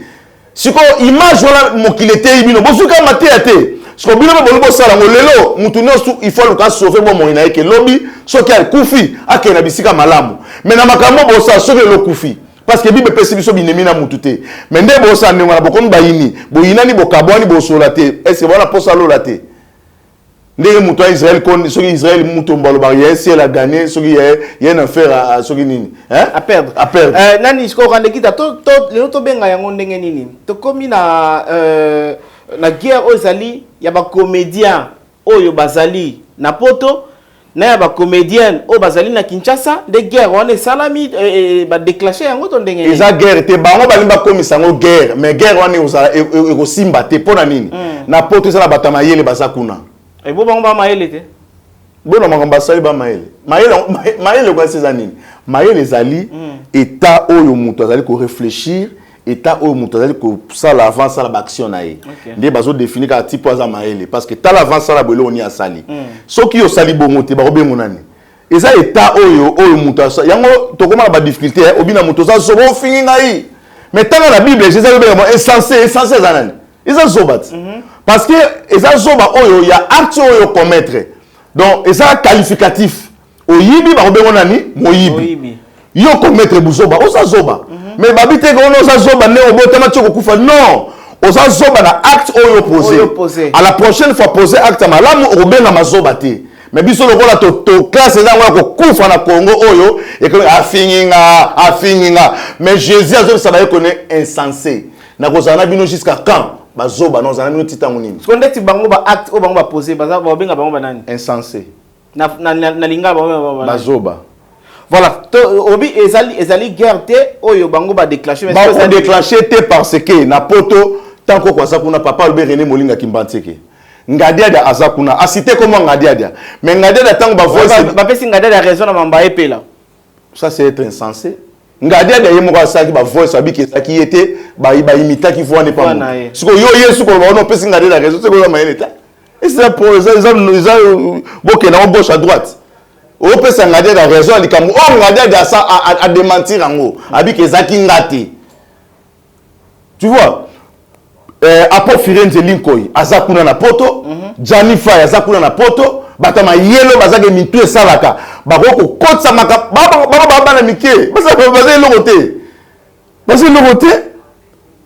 Sikoyo image wana, mokili eteyi bino, bozuka mateya te. Sikoyo bino mpe bolobi bosala yango lelo. Mutu nyonso il faut aluka asauve bomoi na ye ke lobi soki akufi, akende na bisika malamu. Mais na makambo bosala, soki lelo okufi, parce que Bible epesi biso binemi na mutu te, mais nde bosala ndenge wana, bokomi bayini, boyinani, bokabwani, bosola te. Est ce que bona posa lola te ndenge moto ya Israel, soki Israel Mutombo alobaka ye ciel a gagné, soki ye na fer, soki nini? À perdre. À perdre. Nani sikoyo Randekita, lelo tobenga yango ndenge nini? Tokomi na guerre oyo ezali ya bacomédien oyo bazali na Poto. Na ya bacomédienne oyo bazali na Kinshasa nde guerre wana esalami, badéclenche yango to ndenge nini? Eza guerre te. Bango balingi bakomisa yango guerre, mais guerre wana ekosimba te. Mpo na nini? Na Poto eza na bato ya mayele baza kuna. Ebo bango bamayele te. Bona makambo basali, bamayele, mayele, mayele kwasi eza nini? Mayele ezali état oyo moto azali koréfléchir, état oyo moto azali kosala avant asala baaction na ye. Nde bazodéfinir kaka ti mpo aza mayele, parce que tala, avant asala boye, eloko nini asali? Soki osali bongo te, bakobengo nani? Eza état oyo moto yango tokóma na badifficulté. Obina moto oza zoba, ofingi ngai, mais tanga na Bible, Jésus azobenga mo insensé. Insensé eza nani? Eza zoba ti, parce que eza zoba oyo ya acte oyo commettre. Donc eza qualificatif. Oyibi, bakobengo nani? Moyibi. Yo commettre buzoba, oza zoba. Mais babi te ke ono oza zoba nde obotama ti okokufa. Non, oza zoba na acte oyo posé. À la prochaine fois, posé acte ya malamu, okobengama zoba te. Mais biso lokola to classe eza yango ya kokufa na Congo oyo, ekomi afingi nga, afingi nga. Mais Jésus azobisa bayekone insensé: nakozala na bino jusqu'à quand? Bazoba, nakozala na bino ti ntango nini? Siko ndeti bango baacte oyo bango bapose, babenga bango banani? Insensé. Na lingala bango banani? Bazoba. Voilà, to obi ezali guerre te oyo bango badéclenche. Bakodéclenche te, parce que na Poto, tant koko aza kuna, papa alobi René Molingaki Mbantieke, Ngadiadia aza kuna, acité komwa Ngadiadia. Mais Ngadiadia, ntango bavoice bapesi Ngadiadia raison na mamba epela. Ça, c'est être insensé. Ngadiadia ye moko asalaki bavoice, abiki ezalaki ye te, baimitaki voix ne pa. Sikoyo yo ye sikoyo wana opesi Ngadiadia raison, sikoyo oza mayele te. Eza bokende yango gauche à droite, opesa Ngadiadia raison ya likambo oyo Ngadiadia asa adémentir yango, abiki ezalaki nga te. Tu vois, Apo Firenze Linkoi aza kuna na Poto, Jani Fai aza kuna na Poto. Bato ya mayele bazaki, mitu esalaka, bakoki kokotisa bango. Baa bana mike, baza eloko te, baza eloko te.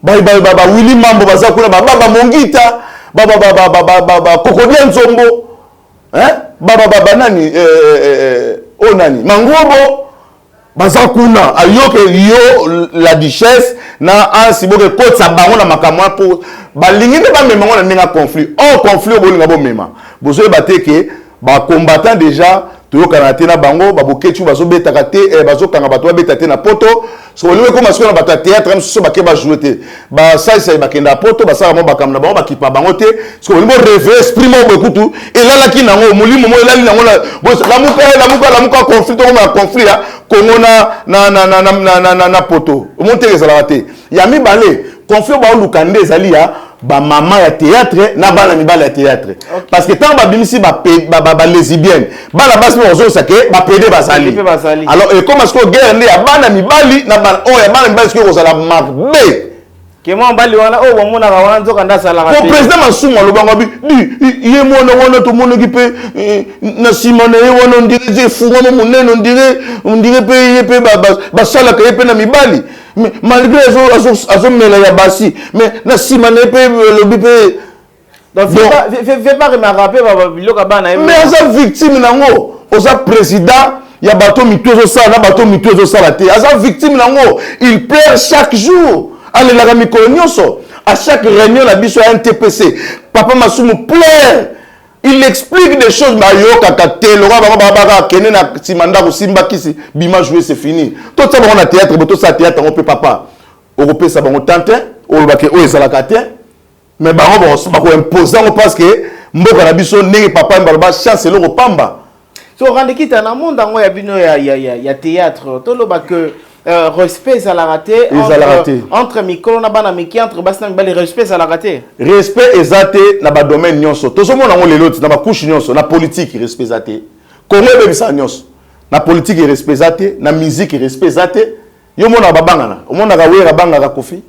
Bawili Mambo baza kuna, bababa Mongita, bakokodia Nzombo, banani oyo nani, Mangobo, baza kuna. Ayoke yo la duchesse na Ansi, boke ekotisa bango na makambo wana mpo balingi nde bamema ngo na ndenge ya conflit. Or conflit oyo bolinga bomema, bozoyeba te ke bacombattant déjà toyokana te na bango. Babokeci bazobetaka te, bazokanga bato babeta te na Poto. So bolingi ekóma sikoyo na bato ya théâtre mosusu bake bajoue te, basalisai bakenda ya Poto, basalaka mo bakambo na bango, bakipa bango te. Siko bolingi boréveille esprit moko boye, kutu elalaki nango, molimo mo elali nango. Lamuka, lamuka, lamuka! Conflit, tokoma na conflit ya Kongo na Poto. Omoni teke ezalaka te. Ya mibale, conflit baoluka nde ezali ya bamama ya théâtre na bana mibali ya théâtre, parce que ntango babimisi balesbienne, bana basi mpe bazongisa ke bapédé bazali. Alors ekoma sikoyo guerre nde ya bana mibali na bana oyo ya bana mibali. Sikoyo kozala mabe. Ke mwa mobali wana oyo bomonaka wana, nzoka nde asalaka. Po président Masumu alobango bi di ye mwana wana, tomonaki mpe na nsima na ye wana, on dirait efungwama monene, on dirait mpe ye mpe basalaka ye mpe na mibali, mais malgré azomela ya basi, mais na nsima na ye mpe elobi mpe. Biloko bana. Mais aza victime nango. Oza président ya bato mitu ezosala na bato mitu ezosala te, aza victime nango. Il pleure chaque jour, alelaka mikolo nyonso. À chaque réunion na biso ya NTPC, papa Masumu pleure, il explique des choses, bayokaka te. Lokola bango babaka kende na nsima ndako, simba kisi, bima jouer, c'est fini. Totia bango na théâtre bo, tosala théâtre yango mpe papa okopesa bango tante olobake oyo ezalaka te, mais bango bakoimpose yango, parce que mboka na biso, ndenge papa baloba, chance eloko pamba. So randekita na monde yango ya bino ya théâtre, toloba que respect ezalaka te? Ezalaka te. Entre mikolo na bana mike, entre basi na mibali, respect ezalaka te? Respect eza te na badomaine nyonso. Tozomona yango lelo ti na bacouche nyonso. Na politique, respect eza te. Kongo ebebisaka nyonso. Na politique, respect eza te. Na musique, respect eza te. Yo omonaka babangana, omonaka Wera abangaka Kofi.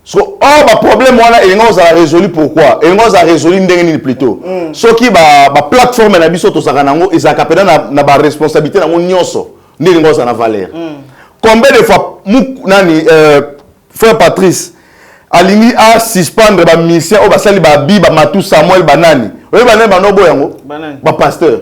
So or baproblème wana elingi ozala résolu. Pourquoi elingi ozala résolu? Ndenge nini plutôt? Soki baplateforme na biso tozalaka nango ezalaka mpena na baresponsabilité nango nyonso, nde elingi ozala na valeur. Combien de fois nani, frère Patrice alingi asuspendre bamusicien oyo basali babi, bamatu Samuel, banani, oyebi banani banobo yango? Bapasteur.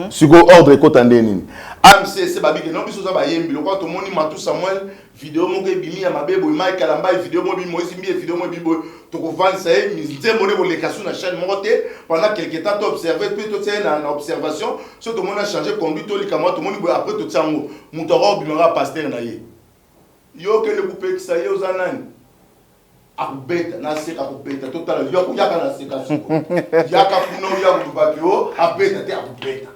Sikoyo ordre ekota nde nini? Amcc babike no, biso oza bayembi lokola tomoni Matu Samuel. Video moko ebimi ya mabe boye, Mike Kalambay, video moko ebimi, Moïse Mbiye, video moko ebimi boye, tokovandisa ye, nzembo nde koleka su na chaîne moko te pendant quelque temps, to observer mpe totia ye na observation. Soki tomoni a changer conduite to likambo wana tomoni boye, après totia yango. Moto akobimaka pasteur na ye, yo okende kopekisa ye, oza nani? Akobeta na seka, akobeta, totala yo yaka na seka siko, yaka kuna oya kolobaki yo abeta te, akobeta.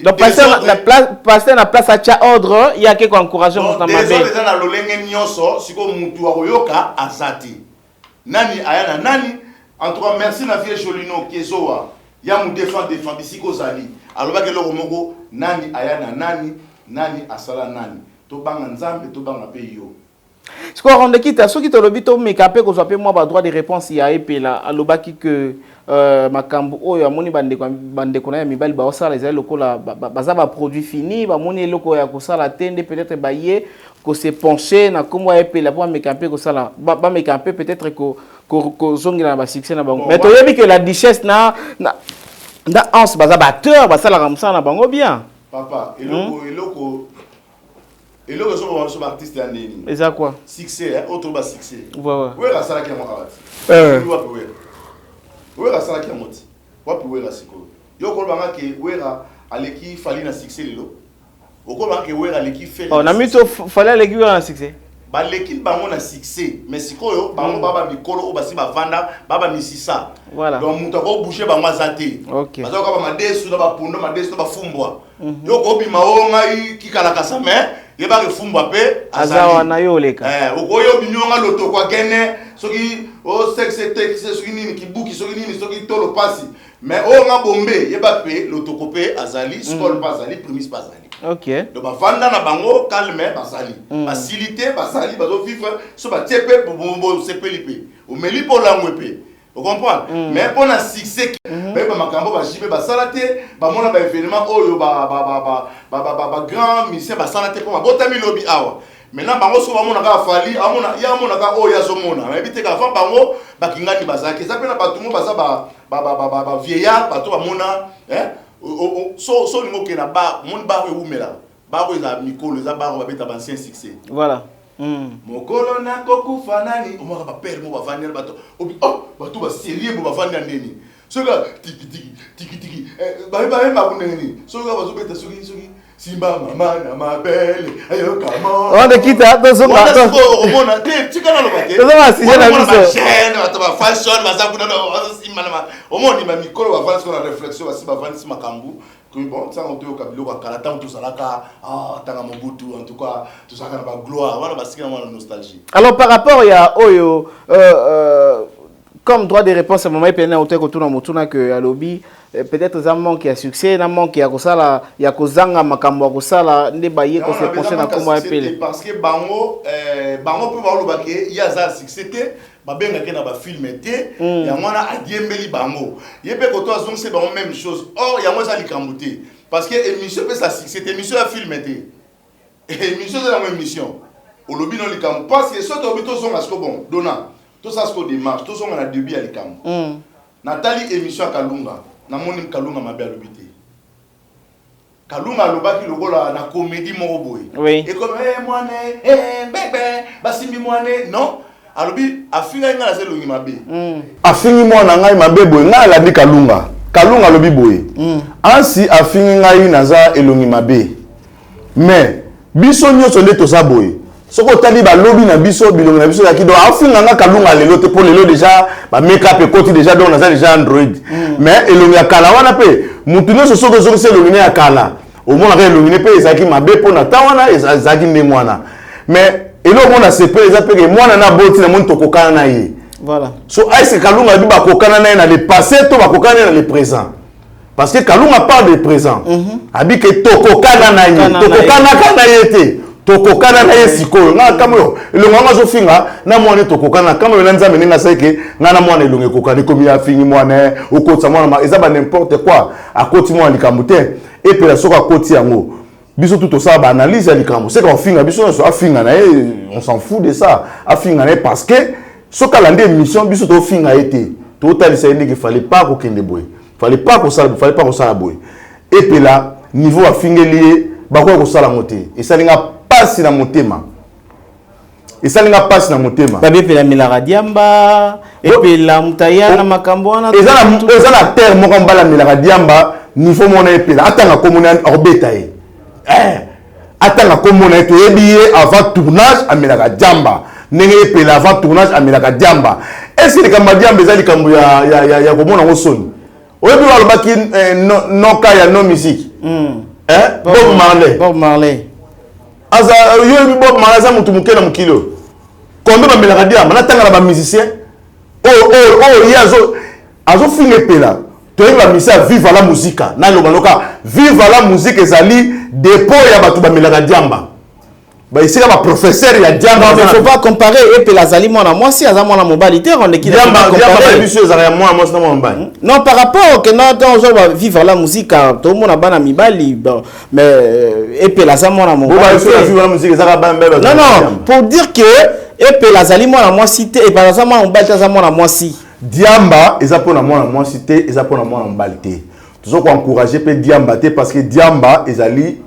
Donc pasteur na place, pasteur na place atia ordre, ye ake koencourage moto na mabe. Eza na lolenge nyonso. Sikoyo mutu akoyoka aza te, nani aya na nani. En tout cas, merci na vieux Jolino Kezowa ya mu défend défend bisika ozali. Alobaki eloko moko: nani aya na nani, nani asala nani. Tobanga Nzambe, tobanga mpe yo. Sikoyo Rondekita, soki tolobi tomeka mpe kozwa mpe mwa badroit de réponse ya Epela, alobaki ke makambo oyo amoni bandeko na ye ya mibali baosala ezali lokola baza baproduit fini, bamoni eloko ya kosala te, nde peut-être baye kose pencher na nkombo ya Epela mpo bameka mpe kosala, bameka mpe peut-être kozongela na basuccès na bango. Mais toyebi ke la Duchesse na Anse baza baacteur, basalaka mosala na bango bien. Papa, eloko ezoboma biso baartiste ya ndeni. Eza quoi? Succès oyo toloba succès. Ouais. Wera asalaki yango awa ti wapi? Wera, Wera asalaki yango ti wapi? Wera sikoyo, yo okolobanga ke Wera aleki Fally na succès lelo? Okolobanga ke Wera aleki Ferre? Oh, na mito Fally aleki Wera na succès. Baleki bango na succès, mais sikoyo bango baa bamikolo oyo basi bavanda, baa bamisisa. Donc moto akobouge bango aza te. Baza koka bamadesu na bapundo, madesu na bafumbwa. Yo kobima o ngai kikalakasa, mais yebaka efumbwa mpe. Aza wana, yo oleka. Okoyo obimi onga lotoko akene, soki o sexe te, soki nini kibuki, soki nini, soki tolo pasi, mais oyo nga bombe, yeba mpe lotoko mpe azali, skol mpe azali, primis mpe azali. Donc bavanda na bango calme, bazali basili te, bazali bazovivre. So batie mpe bosepeli mpe omeli mpe olangwe mpe, ocomprendre. Mais mpo na succès, bayeba makambo bajibe basala te, bamona baévénement oyo bagrand musicien basala te, mpo babotami lobi awa. Maintenant bango soki bamonaka Fally, amona ye, amonaka oyo azomona, bayebi te avant bango bakingani bazalaki. Eza mpe na bato mo baza bavieillard, bato bamona so olingi okende na bar, omoni bar oyo ewumelaka, bar oyo ezala mikolo, eza bar oyo babeta baancien succès. Mokolo nakokufa nani, omwaka bapere mo bavandi na bato, oh, bato baserie bo bavandi na ndeni, soki tikitiki tikitiki bayemba ndenge nini, soki kaka bazobeta, soki simba mama na mabele ayokama. Rondekita, tozonga. Omona te, tika naloba te. Tozonga sujet na biso. Bajeune, bato bafashion baza kuna, bazosimba na omoni bamikolo bavandisi na réflexion, basi bavandisi makambo. Bon, ntango toyoka biloko ya kala, ntango tozalaka ntanga Mobutu, en tout cas tozalaka na bagloire wana, basiki na mwana nostalgie. Alors, par rapport ya oyo comme droit de réponse ya mama Epene, ote kotuna motuna ke alobi peut-être eza manque ya succès na manque ya kosala, ya kozanga makambo ya kosala, nde baye kose pencher na nkombo ya Epele. Parce que bango mpe balobake ye aza succès te, babengaki na bafilme te, yango wana adiembeli bango. Ye mpe koto azongisi bango même chose. Or yango eza likambo te, parce que émission epesa succès te, émission ya filme te, émission eza yango émission olobi no likambo. Parce que soki toyebi, tozonga siko, bon, dona tosala siko démarche, tozonga na début ya likambo. Natali émission ya Kalunga, namoni Kalunga mabe alobi te. Kalunga alobaki lokola na comédie moko boye. Ekomi mwane bebe basimbi mwane, non, alobi afingaki ngai naza elongi mabe. Afingi mwana ngai mabe boye. Ngai alandi Kalunga, Kalunga alobi boye: Ansi afingi ngai naza elongi mabe, mais biso nyonso nde toza boye. Soki otali balobi na biso, bilongi na biso ezalaki. Donc afinga nga Kalunga lelo te, mpo lelo déjà bamakeup ekoti déjà, donc naza déjà android. Mais elongi ya kala wana mpe mutu nyonso, soki ozongisi elongi ne ya kala, omonaka elongi ne mpe ezalaki mabe, mpo na ntan wana ezalaki ndenge wana. Mais eloko mona sepe eza mpe ke mwana na boti, namoni tokokana na ye. So aise Kalunga abi bakokana na ye na le passé to bakokana na ye na le présent? Parce que Kalunga parle de présent. Abi ke tokokana na ye, tokokanaka na ye te, tokokana na ye sikoyo. Nga kama oyo elongo yango azofinga na mwana, tokokana kama oyo na Nzambe ndenge asali ke nga na mwana elongo ekokana. Ekomi afingi mwana, okotisa mwana, eza ba n'importe quoi. Akoti mwana likambo te. Epela soki akoti yango, biso tu tosala baanalyse ya likambo, seka ofinga biso nyonso, afinga na ye, on s'en fout de ça. Afinga na ye, parce que soki alandi émission, biso tofinga ye te, totalisa ye ndenge fallait pas kokende boye, fallait pas kosala, fallait pas kosala boye. Epela niveau afingeli ye, bakoki kosala yango te. Esali nga mpasi na motema. Esali nga mpasi na motema. Babi Epela amelaka diamba, Epela moto aya na makambo wana. Eza na terre moko, mobali amelaka diamba, niveau moko na Epela, atanga kombo na, akobeta ye. Atanga kombo na ye, toyebi ye. Avant tournage amelaka diamba, ndenge Epela avant tournage amelaka diamba. Est-ce likambo ya diamba eza likambo ya komona yango soni? Oyebi balobaki noka ya no musique, Bob Marley. Bob Marley. Aza, yo oyebi Bob Marley aza motu moke na mokili oyo. Combien bamelaka diamba? Natanga na bamusicien oyo oyo ye azofinga Epela. Toyebi bamusicien ya Viva la Musica. Naloba noka Viva la Musique ezali dépôt ya bato bamelaka diamba, baesika baprofesseur ya diamba. Non, mais faut pas comparer. Epela azali mwana mwasi, aza mwana mobali te. Ondeki Diamba biso ezalaka ya mwana mwasi na mwana mobali. Non, par rapport ke na ntango ozoloba Viva la Musique, tomona bana mibali. Bon, mais Epela aza mwana mobali te. Viva la Musique ezalaka bana mibali. Non, pour dire que Epela azali mwana mwasi te, Epela aza mwana mobali te, aza mwana mwasi. Diamba eza mpona mwana mwasi te, eza mpona mwana mobali te. Toza koencourage mpe diamba te, parce que diamba ezali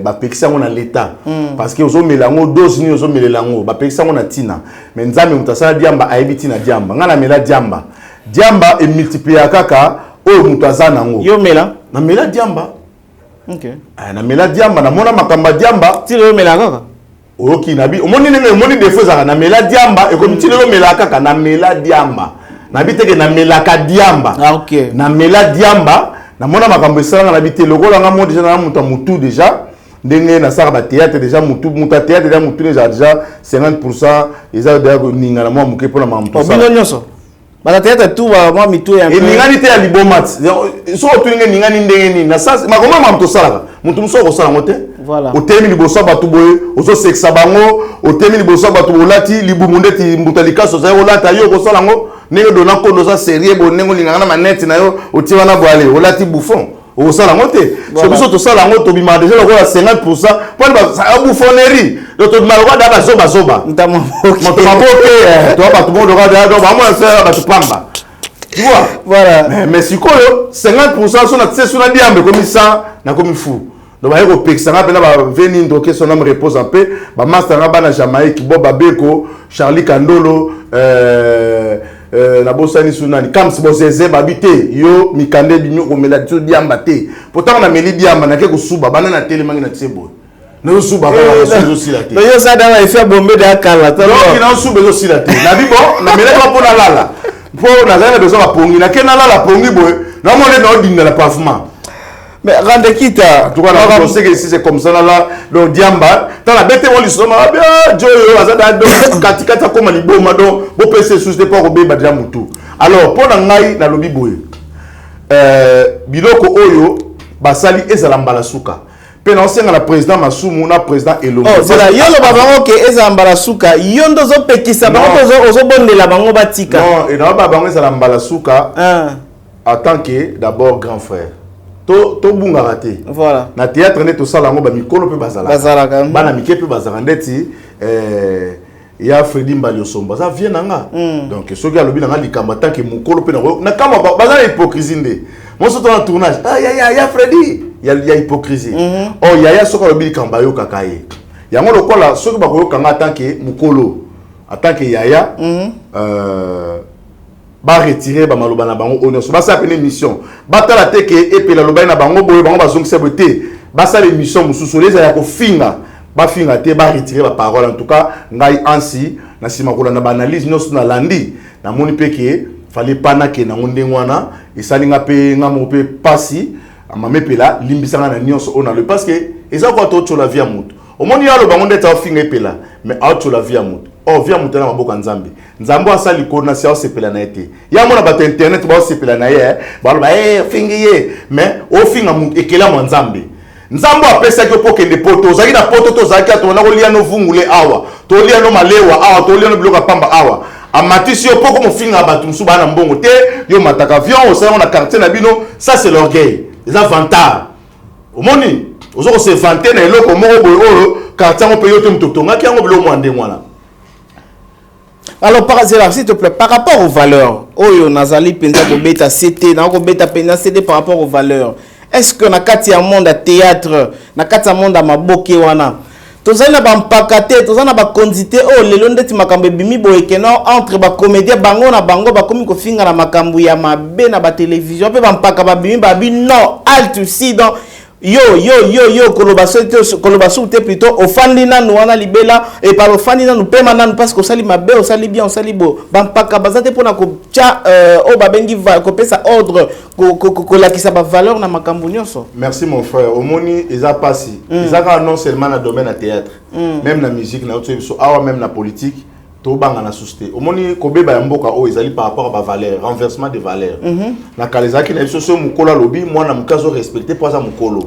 bapekisi yango na l'État, parce que ozomela yango, dose nini ozomelela yango, bapekisi yango na ntina. Mais Nzambe moto asala diamba ayebi ntina diamba. Ngai namela diamba. Diamba emultiplia kaka oyo moto aza nango. Yo mela? Namela diamba. Ok. Ah, namela diamba, namona makambo ya diamba. Ti lelo omela kaka? Oyoki nabi, omoni ndenge omoni défaut ezalaka. Namela diamba, ekomi ti lelo omelaka kaka. Namela diamba, nabi teke namelaka diamba. Ah, ok. Namela diamba, namona makambo esalanga. Nabi te, lokola nga mo déjà na moto ya motu déjà, ndenge nasalaka bathéâtre déjà, motu, moto ya théâtre déjà, motu ezala déjà 50 eza déjà koningana mwa moke mpona makambo. Oh, bino nyonso baza théâtre tout mwa mitu ya Eningani te ya liboma ti. Soki otuninga eningani ndenge nini, makambo makambo tosalaka, motu mosusu akosala yango te. Otelemi liboso ya bato boye, ozosekisa bango, otelemi liboso ya bato boye, olati libumu ndeti mbuta likaso ozali kolata. Yo okosala yango ndenge dona kondo oza sérieux boye, ndenge olingaka na manete na yo otie wana boale, olati bouffon, okosala yango te. So biso tosala yango, tobimaka déjà lokola 50 mpona bouffonnerie. Donc tobimaka lokola da bazobazoba, moto maboke, toa bato moko lokola bamona sala bato pamba, tu vois? Voilà. Mais sikoyo 50 so na tie so na diambe ekomi 100, nakomi fou. Donc baye kopekisa nga mpena baveni ndoke, son âme repose en paix, bamaster nga bana Jamaïque, Bob Babeko, Charlie Kandolo, nabosani su nani, Kams Bozeze. Babi te, yo mikanda ebimi, okomela ti diamba te. Pourtant nameli diamba, nake kosuba bana, natelemangi na tie boye, nazosuba kaka, ezosila te. Yo oza dama efe bombe de akala. Donc nazosuba, ezosila te. Nabi bon, namelaki mpo nalala, mpo nazali na besoin bapongi, nake nalala pongi boye, namona nde naodinda na pavement. Mais Rande Kita. En tout cas, on sait que si c'est comme ça là, donc diamba, tant la bête on lisoma bien, joyo aza donc katikati akoma liboma. Donc bopesa susu te mpo akobeba deja mutu. Alors mpo na ngai nalobi boye, biloko oyo basali ezala mbala suka. Mpe naosenga na président Masumu na président Elongo. Oh, zela, yo loba bango ke ezala mbala suka, yo nde ozopekisa bango mpe ozobondela bango batika. Non, naoba bango ezala mbala suka. En tant que d'abord grand frère, tobungaka te. Na théâtre nde tosala yango, bamikolo mpe bazalaka, bana mike mpe bazalaka. Ndeti ya Fredi Mbali Osombo aza vie na nga. Donc soki alobi na nga likambo en tant que mokolo, mpe na kama baza na hypocrisie nde moso to na tournage. Ah, ya Fredi ya hypocrisie. Or yaya soki alobi likambo, bayokaka ye yango. Lokola soki bakoyoka nga en tant que mokolo, en tant que yaya, baretire bamaloba na bango oyo nyonso. Basala pene émission, batala te ke Epela alobaki na bango boye, bango bazongisa boye te. Basala émission mosusu oyo ezala ya kofinga, bafinga te, baretire baparole. En tout cas ngai ansi na nsima kolanda baanalyse nyonso nalandi, namoni mpe ke fallait pas nakende yango ndenge wana. Esali nga mpe nga moko mpe pasi. Mama Epela, limbisanga na nyonso oyo nalobi, parce que eza kwa totyola vie ya moto. Omoni ye aloba ngo ndeti aofinga Epela, mais aotyola vie ya moto. Or vie ya moto na maboko ya Nzambe. Nzambe oyo asala likolo na si aosepela na ye te. Ya mona bato ya internet baosepela na ye, baloba e ofingi ye, mais ofinga moto ekelamu ya Nzambe. Nzambe apesaki yo mpo okende poto, ozalaki na poto to ozalaki ato wana kolia no vungule awa, tolia no malewa awa, tolia no biloko ya pamba awa. Amatisi yo mpo komofinga bato mosusu baa na mbongo te. Yo mataka avion, osala yango na quartier na bino. Ça, c'est l'orgueil, eza vantard. Omoni oza kose vanter na eloko moko boye oyo quartier yango mpe yo te moto otongaki yango, biloko mwa ndenge wana. Alors, par s'il te plaît, par rapport aux valeurs, oyo nazali penza kobeta CT, na kobeta penza CT par rapport aux valeurs. Est-ce que na kati ya monde ya théâtre, na kati ya monde ya maboke wana, Tozali na bampaka te, toza na bakonzi te. Oyo lelo ndeti makambo ebimi boye que non, entre bacomédien bango na bango bakomi kofinga na makambo ya mabe na batelevizio, mpe bampaka babimi, babi non, halte ici. Donc yo yo yo yo koloba so te, koloba suku te, plutôt ofandi nanu wana libela epala, ofandi nanu, pema nanu, parce que osali mabe, osali bien, osali bo. Bampaka baza te mpona kotya oyo babengi kopesa ordre, kolakisa bavaleur na makambo nyonso. Merci mon frère. Omoni, eza pasi, eza kaka non seulement na domaine ya théâtre, même na musique na yo biso awa, même na politique, tobanga na susu te. Omoni, kobeba ya mboka oyo ezali par rapport à bavaleur, renversement de valeur. Na kala ezalaki na biso, soki mokolo alobi, mwana moke azorespecte mpo aza mokolo.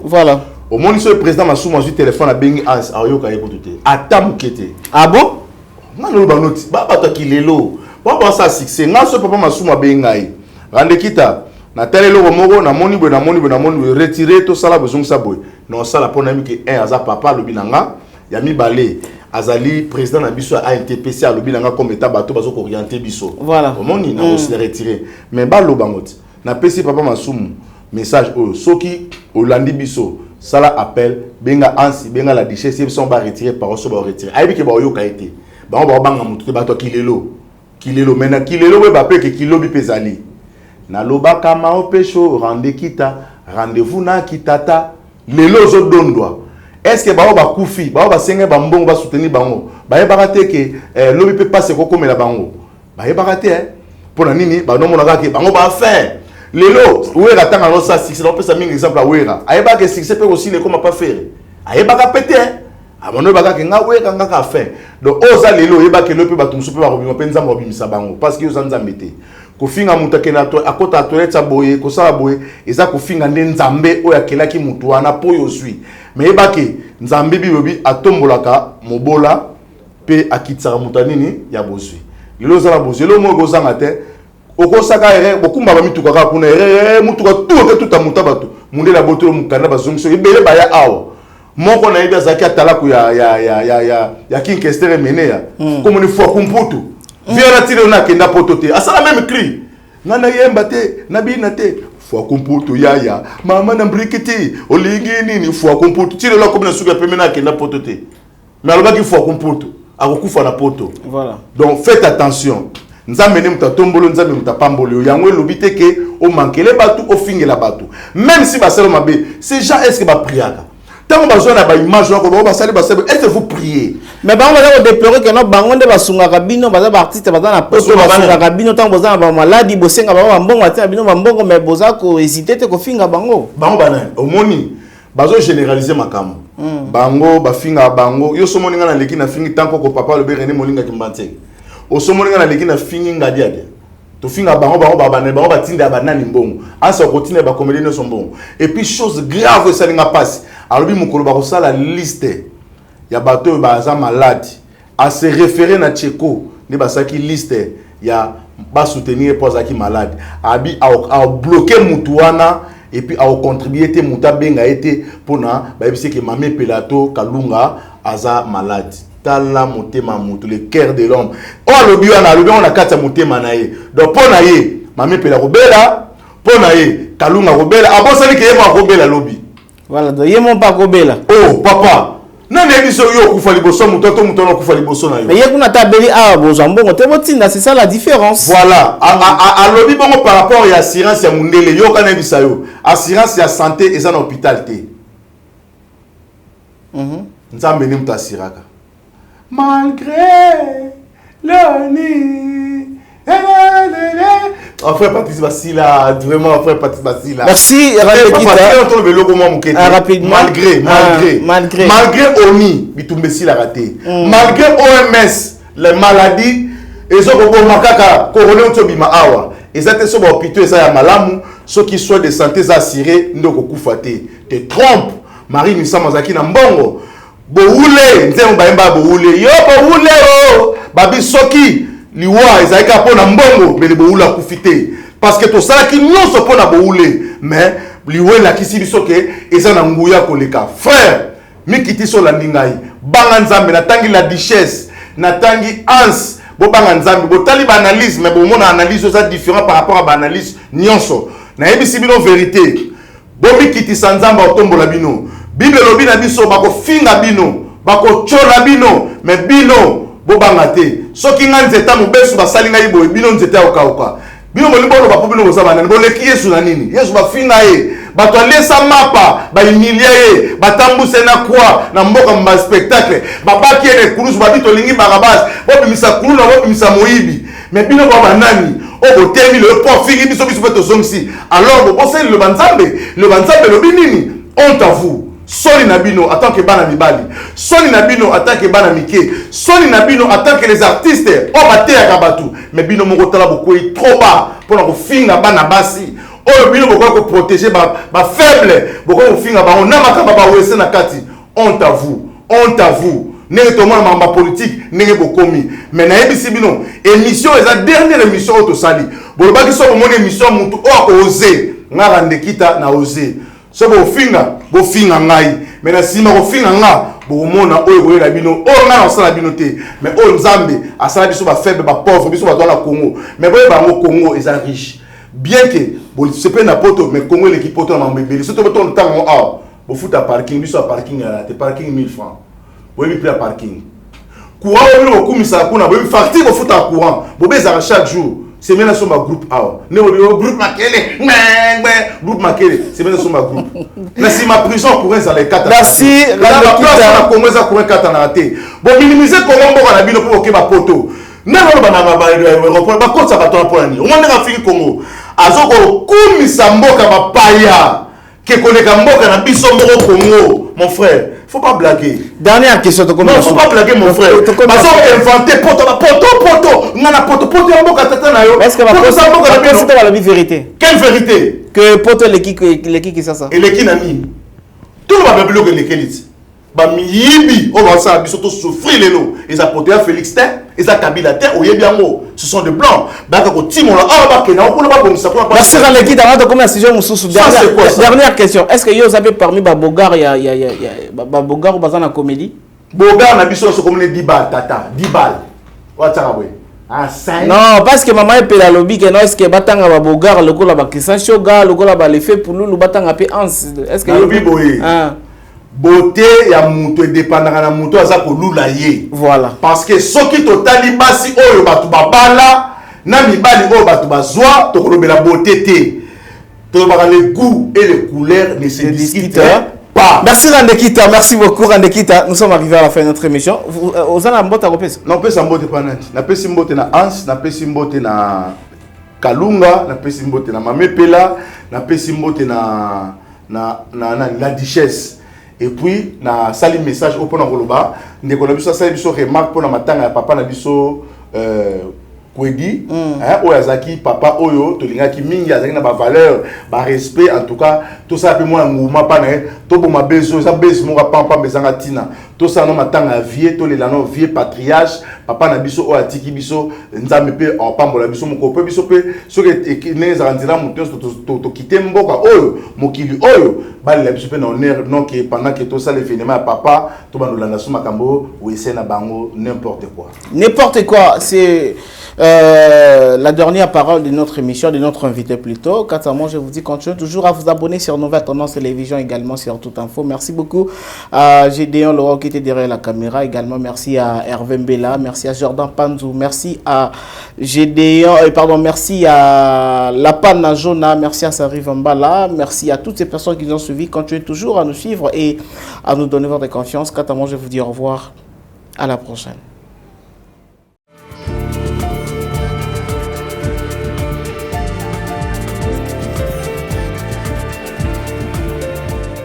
Omoni, soki président Masumu azwi telefone, abengi Hans, aoyoka ye kutu te, ata moke te. Ah bon? Nga naloba noti ba bato ya kilelo ba basala succès. Nga soki papa Masumu abengi ngai, randekita, natali eloko moko, namoni boye, namoni boye, namoni boye, retire, tosala boye, ezongisa boye, na osala mpo nayebi ke un aza papa, alobi na nga. Ya mibale, azali président na biso ya ANTPC, alobi na nga comme eta bato bazo kooriente biso. Omoni, na mm. retire, mais baloba ngo ti napesi papa Masumu message oyo: soki olandi biso, sala appel, benga Ansi, benga la Duchesse, ye biso baretire parole. So baretire, ayebi ke baoyoka ye te. Bango baobanga motu te, bato ya kilelo, kilelo. Mais na kilelo boyeba mpe ke kilobi mpe ezali. Nalobaka maopesho rende kita rendez-vous na kitata. Lelo ozodondwa, est ce que bao bakufi, bao basengai bambongo basoutenir bango, bayebaka te ke lobi mpe pasi ekokomela bango? Bayebaka te. Mpo na nini? Banomona kaka ke bango bafin lelo. Wera, ntango azosala succès, naopesa mingi exemple ya Wera, ayebaka ke succès mpe kosila, ekoma pa Ferre, ayebaka mpe te. Abando oyebaka ke nga Wera, nga kaka fin. Donc oyo oza lelo, oyebaka lelo mpe bato mosusu mpe bakobima, mpe Nzambe akobimisa bango, parce que yo oza Nzambe te. Kofinga moto akende akota na toilette ya boye, kosala boye, eza kofinga nde Nzambe oyo akelaki motu wana mpo oyo ozwi. Mais yebake Nzambe bilobi atombolaka mobola mpe akitisaka moto ya nini, ya bozwi. Lelo oza na bozwi, eloko moko ekozanga te. Okosaka erreur, bokumba bamituka kaka kuna, erreur, mutuka tu oke tuta moto bato, mundele abotolo mokanda, bazongisi ebele. Baya awa, moko nayebi azalaki atalaku ya King Kester Emeneya, komoni fwa kumputu viana tili oyo nakenda poto te, asala même cri, nga nayemba te, nabina te, fwa kumputu yaya mama na mbriki ti olingi nini, fwa kumputu. Ti lelo akomi na suki ya pembe, na akenda poto te, mais alobaki fwa kumputu akokufa na poto. Donc faites attention. Nzambe nde moto atomboli, Nzambe moto apamboli yo. Yango elobi te ke omankele bato, ofingela bato, même si basala mabe. Ces gens, est ce que bapriaka ntango bazwa na baimage wana, bango basali, basali, est ce que vous priez? Mais bango baza kodéplorer ke no, bango nde basungaka bino, baza baartiste, baza na poto, basungaka bino ntango boza na bamaladi, bosenga bango bambongo, batina bino bambongo, mais boza kohésite te kofinga bango. Bango banani? Omoni, bazogénéraliser makambo. Bango bafingaka bango. Yo somoni nga naleki nafingi tankoko papa alobi René molingaki mbantseke? Osomoni nga naleki nafingi Ngadiadia? Tofinga bango, bango babana, bango batinda ya banani mbongo? Ansa kotinda bacomédie nyonso mbongo. Et puis chose grave esalinga mpasi, alobi mokolo bakosala liste ya bato oyo baza malade, ase référé na Tcheko nde basalaki liste ya basoutenir mpo azalaki malade. Abi abloke mutu wana et puis akocontribue te, moto abenga ye te mpona bayebisi ke mame Epela to Kalunga aza malade. Tala motema motu, le cœur de l'homme. Oyo alobi wana, alobi yango na kati ya motema na ye. Donc mpo na ye mame Epela kobela, mpo na ye Kalunga kobela, abosani ke ye moko akobela lobi. Voilà, donc ye mo mpe akobela. Oh papa, nani yebi so yo okufa liboso moto to moto wana okufa liboso na yo? Mais ye kuna ata abeli awa, bozwa mbongo te botinda, c'est ça la différence. Voilà, alobi bongo par rapport ya assurance ya mundele. Yoka, nayebisa yo, assurance ya santé eza na hôpital te. Nzambe nde moto asiraka malgré loni. Oh, frère Patrice Basila, vraiment, frère Patrice Basila. Merci. Eloko mwa moke. Rapidement. Malgré, malgré, malgré, malgré ONI, bitumba esilaka te. Malgré OMS, les maladies ezokoboma kaka. Corona euti obima awa, eza te so bahôpitaux eza ya malamu, soki soin de santé eza assuré nde okokufa te. Te trompe. Marie Misamu azalaki na mbongo. Bowule nzembo bayemba, bowule yo, bowule o babi, soki liwa ezalaki kaka mpo na mbongo, mbele bowule akufi te, parce que tosalaki nyonso mpo na bowule. Mais liwa elakisi biso ke eza na nguya koleka. Frère, mikitisi, olandi ngai, banga Nzambe. Natangi la Duchesse, natangi Hans, bobanga Nzambe. Botali baanalyse, mais bomona analyse eza différent par rapport à baanalyse nyonso. Nayebisi bino vérité: bomikitisa, Nzambe akotombola bino. Bible elobi na biso, bakofinga bino. Bakotyola bino, mais bino bobanga te. Soki ngai nzeta mobesu basali ngai boye, bino nzete ya kokauka. Bino bolingi boloba mpo bino boza banani? Boleki Yesu na nini? Yesu bafinga ye, bato alesa mapa bahumilia ye, batambwisa ye na kwa na mboka ba spectacle, babaki ye na ekulusu, babi tolingi Barabas, bobimisa kuluna, bobimisa moyibi. Mais bino ba banani oyo botemi lelo mpo afingi biso, biso mpe tozongisi? Alors bobosani liloba Nzambe. Liloba Nzambe elobi nini? Honte à vous. Soni na bino en tant que bana mibali, soni na bino en tant que bana mike, soni na bino en tant que les artistes oyo bateyaka bato. Mais bino moko, tala, bokwei trop bas mpona kofinga bana basi oyo bino bokoki koprotéger bafaible, bokoki kofinga bango na makambo bawese na kati. Honte à vous, honte à vous. Ndenge tomona makambo ya politique, ndenge bokomi. Mais nayebisi bino, émission eza dernière émission oyo tosali. Bolobaki so bomoni émission, mutu oyo akoose ngaka ndekita na ose. So bofinga, bofinga ngai, mais na nsima kofinga nga, bokomona oyo koyela bino. Oyo ngai na kosala bino te, mais oyo Nzambe asala biso bafaible, bapauvre, biso bato wana Congo. Mais boyeba yango, Congo eza riche. Bien que bosepe na poto, mais Congo eleki poto na mambo ebele. So tobotongo ntango awa bofuta parking, biso ya parking ya te, parking 1000 francs. Boyebi prix ya parking? Courant oyo bino bokumisaka kuna, boyebi facture bofutaka courant? Bobe ezalaka chaque jour semaine asomba groupe awa. Nde bobi groupe makele ngbe, groupe makele semaine asomba groupe na nsima prison, courant ezala ekata. Merci. Place na Congo eza courant ekatanaka te. Bominimize Congo, mboka na bino, mpo boke bapoto. Ndenge oloba na aéroport, bakotisa bato wana mpona nini? Omoi ndenge afingi Congo, azokokumisa mboka bapaya ke koleka mboka na biso moko Congo. Mon frère, faut pas blaguer. Dernière question. Non, faut pas blaguer, mon frère. Bazo inventer poto na poto, poto nga na poto, poto ya mboka tata na yo. Est-ce que poto za mboka na bino? Balobi vérité. Quelle vérité? Que poto eleki Kisasa. Eleki na nini? Toloba biloko elekeli ti bamiyibi oyo basala biso tosouffrir lelo. Eza poto ya Félix te, eza Kabila te, oyebi yango. Ce sont des blancs bayaka kotimola awa, bakenda kuna, babongisa kuna. Merci Raleki. D'abord tokomi na sujet mosusu. Dernière question: est ce que yo oza mpe parmi babogar ya babogar oyo baza na comédie? Bogar na biso nyonso komoni 10 balles, tata, 10 balles oyo atiaka boye. Non, parce que mama Epela alobi ke non, est ce que batanga babogar lokola baChristian Shoga, lokola balefe Pululu, batanga mpe Hans? Est ce que Nalobi boye, beauté ya moto edépendaka na moto aza kolula ye. Voilà. Parce que soki totali basi oyo bato babala na mibali oyo bato bazwa, tokolobela beauté te. Tolobaka le goût et les couleurs ne se discutent pas. Merci Randekita, merci beaucoup Randekita. Nous sommes arrivés à la fin de notre émission. Oza na mbote akopesa? Napesa mbote mpa nani? Napesi mbote na Hans, napesi mbote na Kalunga, napesi mbote na Mamepela, napesi mbote na la Duchesse. Et puis nasali message oyo mpona koloba ndeko na biso asali biso remarque mpona matanga ya papa na biso Kwedi, hein, oyo azalaki papa oyo tolingaki mingi, azalaki na bavaleur, barespect. En tout cas tosala mpe mwana nguma mpa na ye. Toboma bezo, eza base moko apampamba, ezanga ntina. Tosala no matanga ya vie, tolela no vie patriarche, papa na biso oyo atiki biso. Nzambe mpe apambola biso moko mpe biso mpe soki ndenge ezalaka nzela moto nyonso tokite mboka oyo, mokili oyo, balela biso mpe na honneur. Non ke pendant ke tosala événement ya papa, tobandolanda so makambo wese na bango, n'importe quoi. N'importe quoi, c'est la dernière parole de notre émission, de notre invité plutôt. Quant à moi, je vous dis, continuez toujours à vous abonner sur Nouvelle Tendance Télévision, également sur Toute Info. Merci beaucoup à Gédéon Laurent qui était derrière la caméra. Également, merci à Hervé Mbella, merci à Jordan Panzou, merci à Gédéon, pardon, merci à Lapana Jona, merci à Sari Vambala, merci à toutes ces personnes qui nous ont suivis. Continuez toujours à nous suivre et à nous donner votre confiance. Quant à moi, je vous dis au revoir. À la prochaine.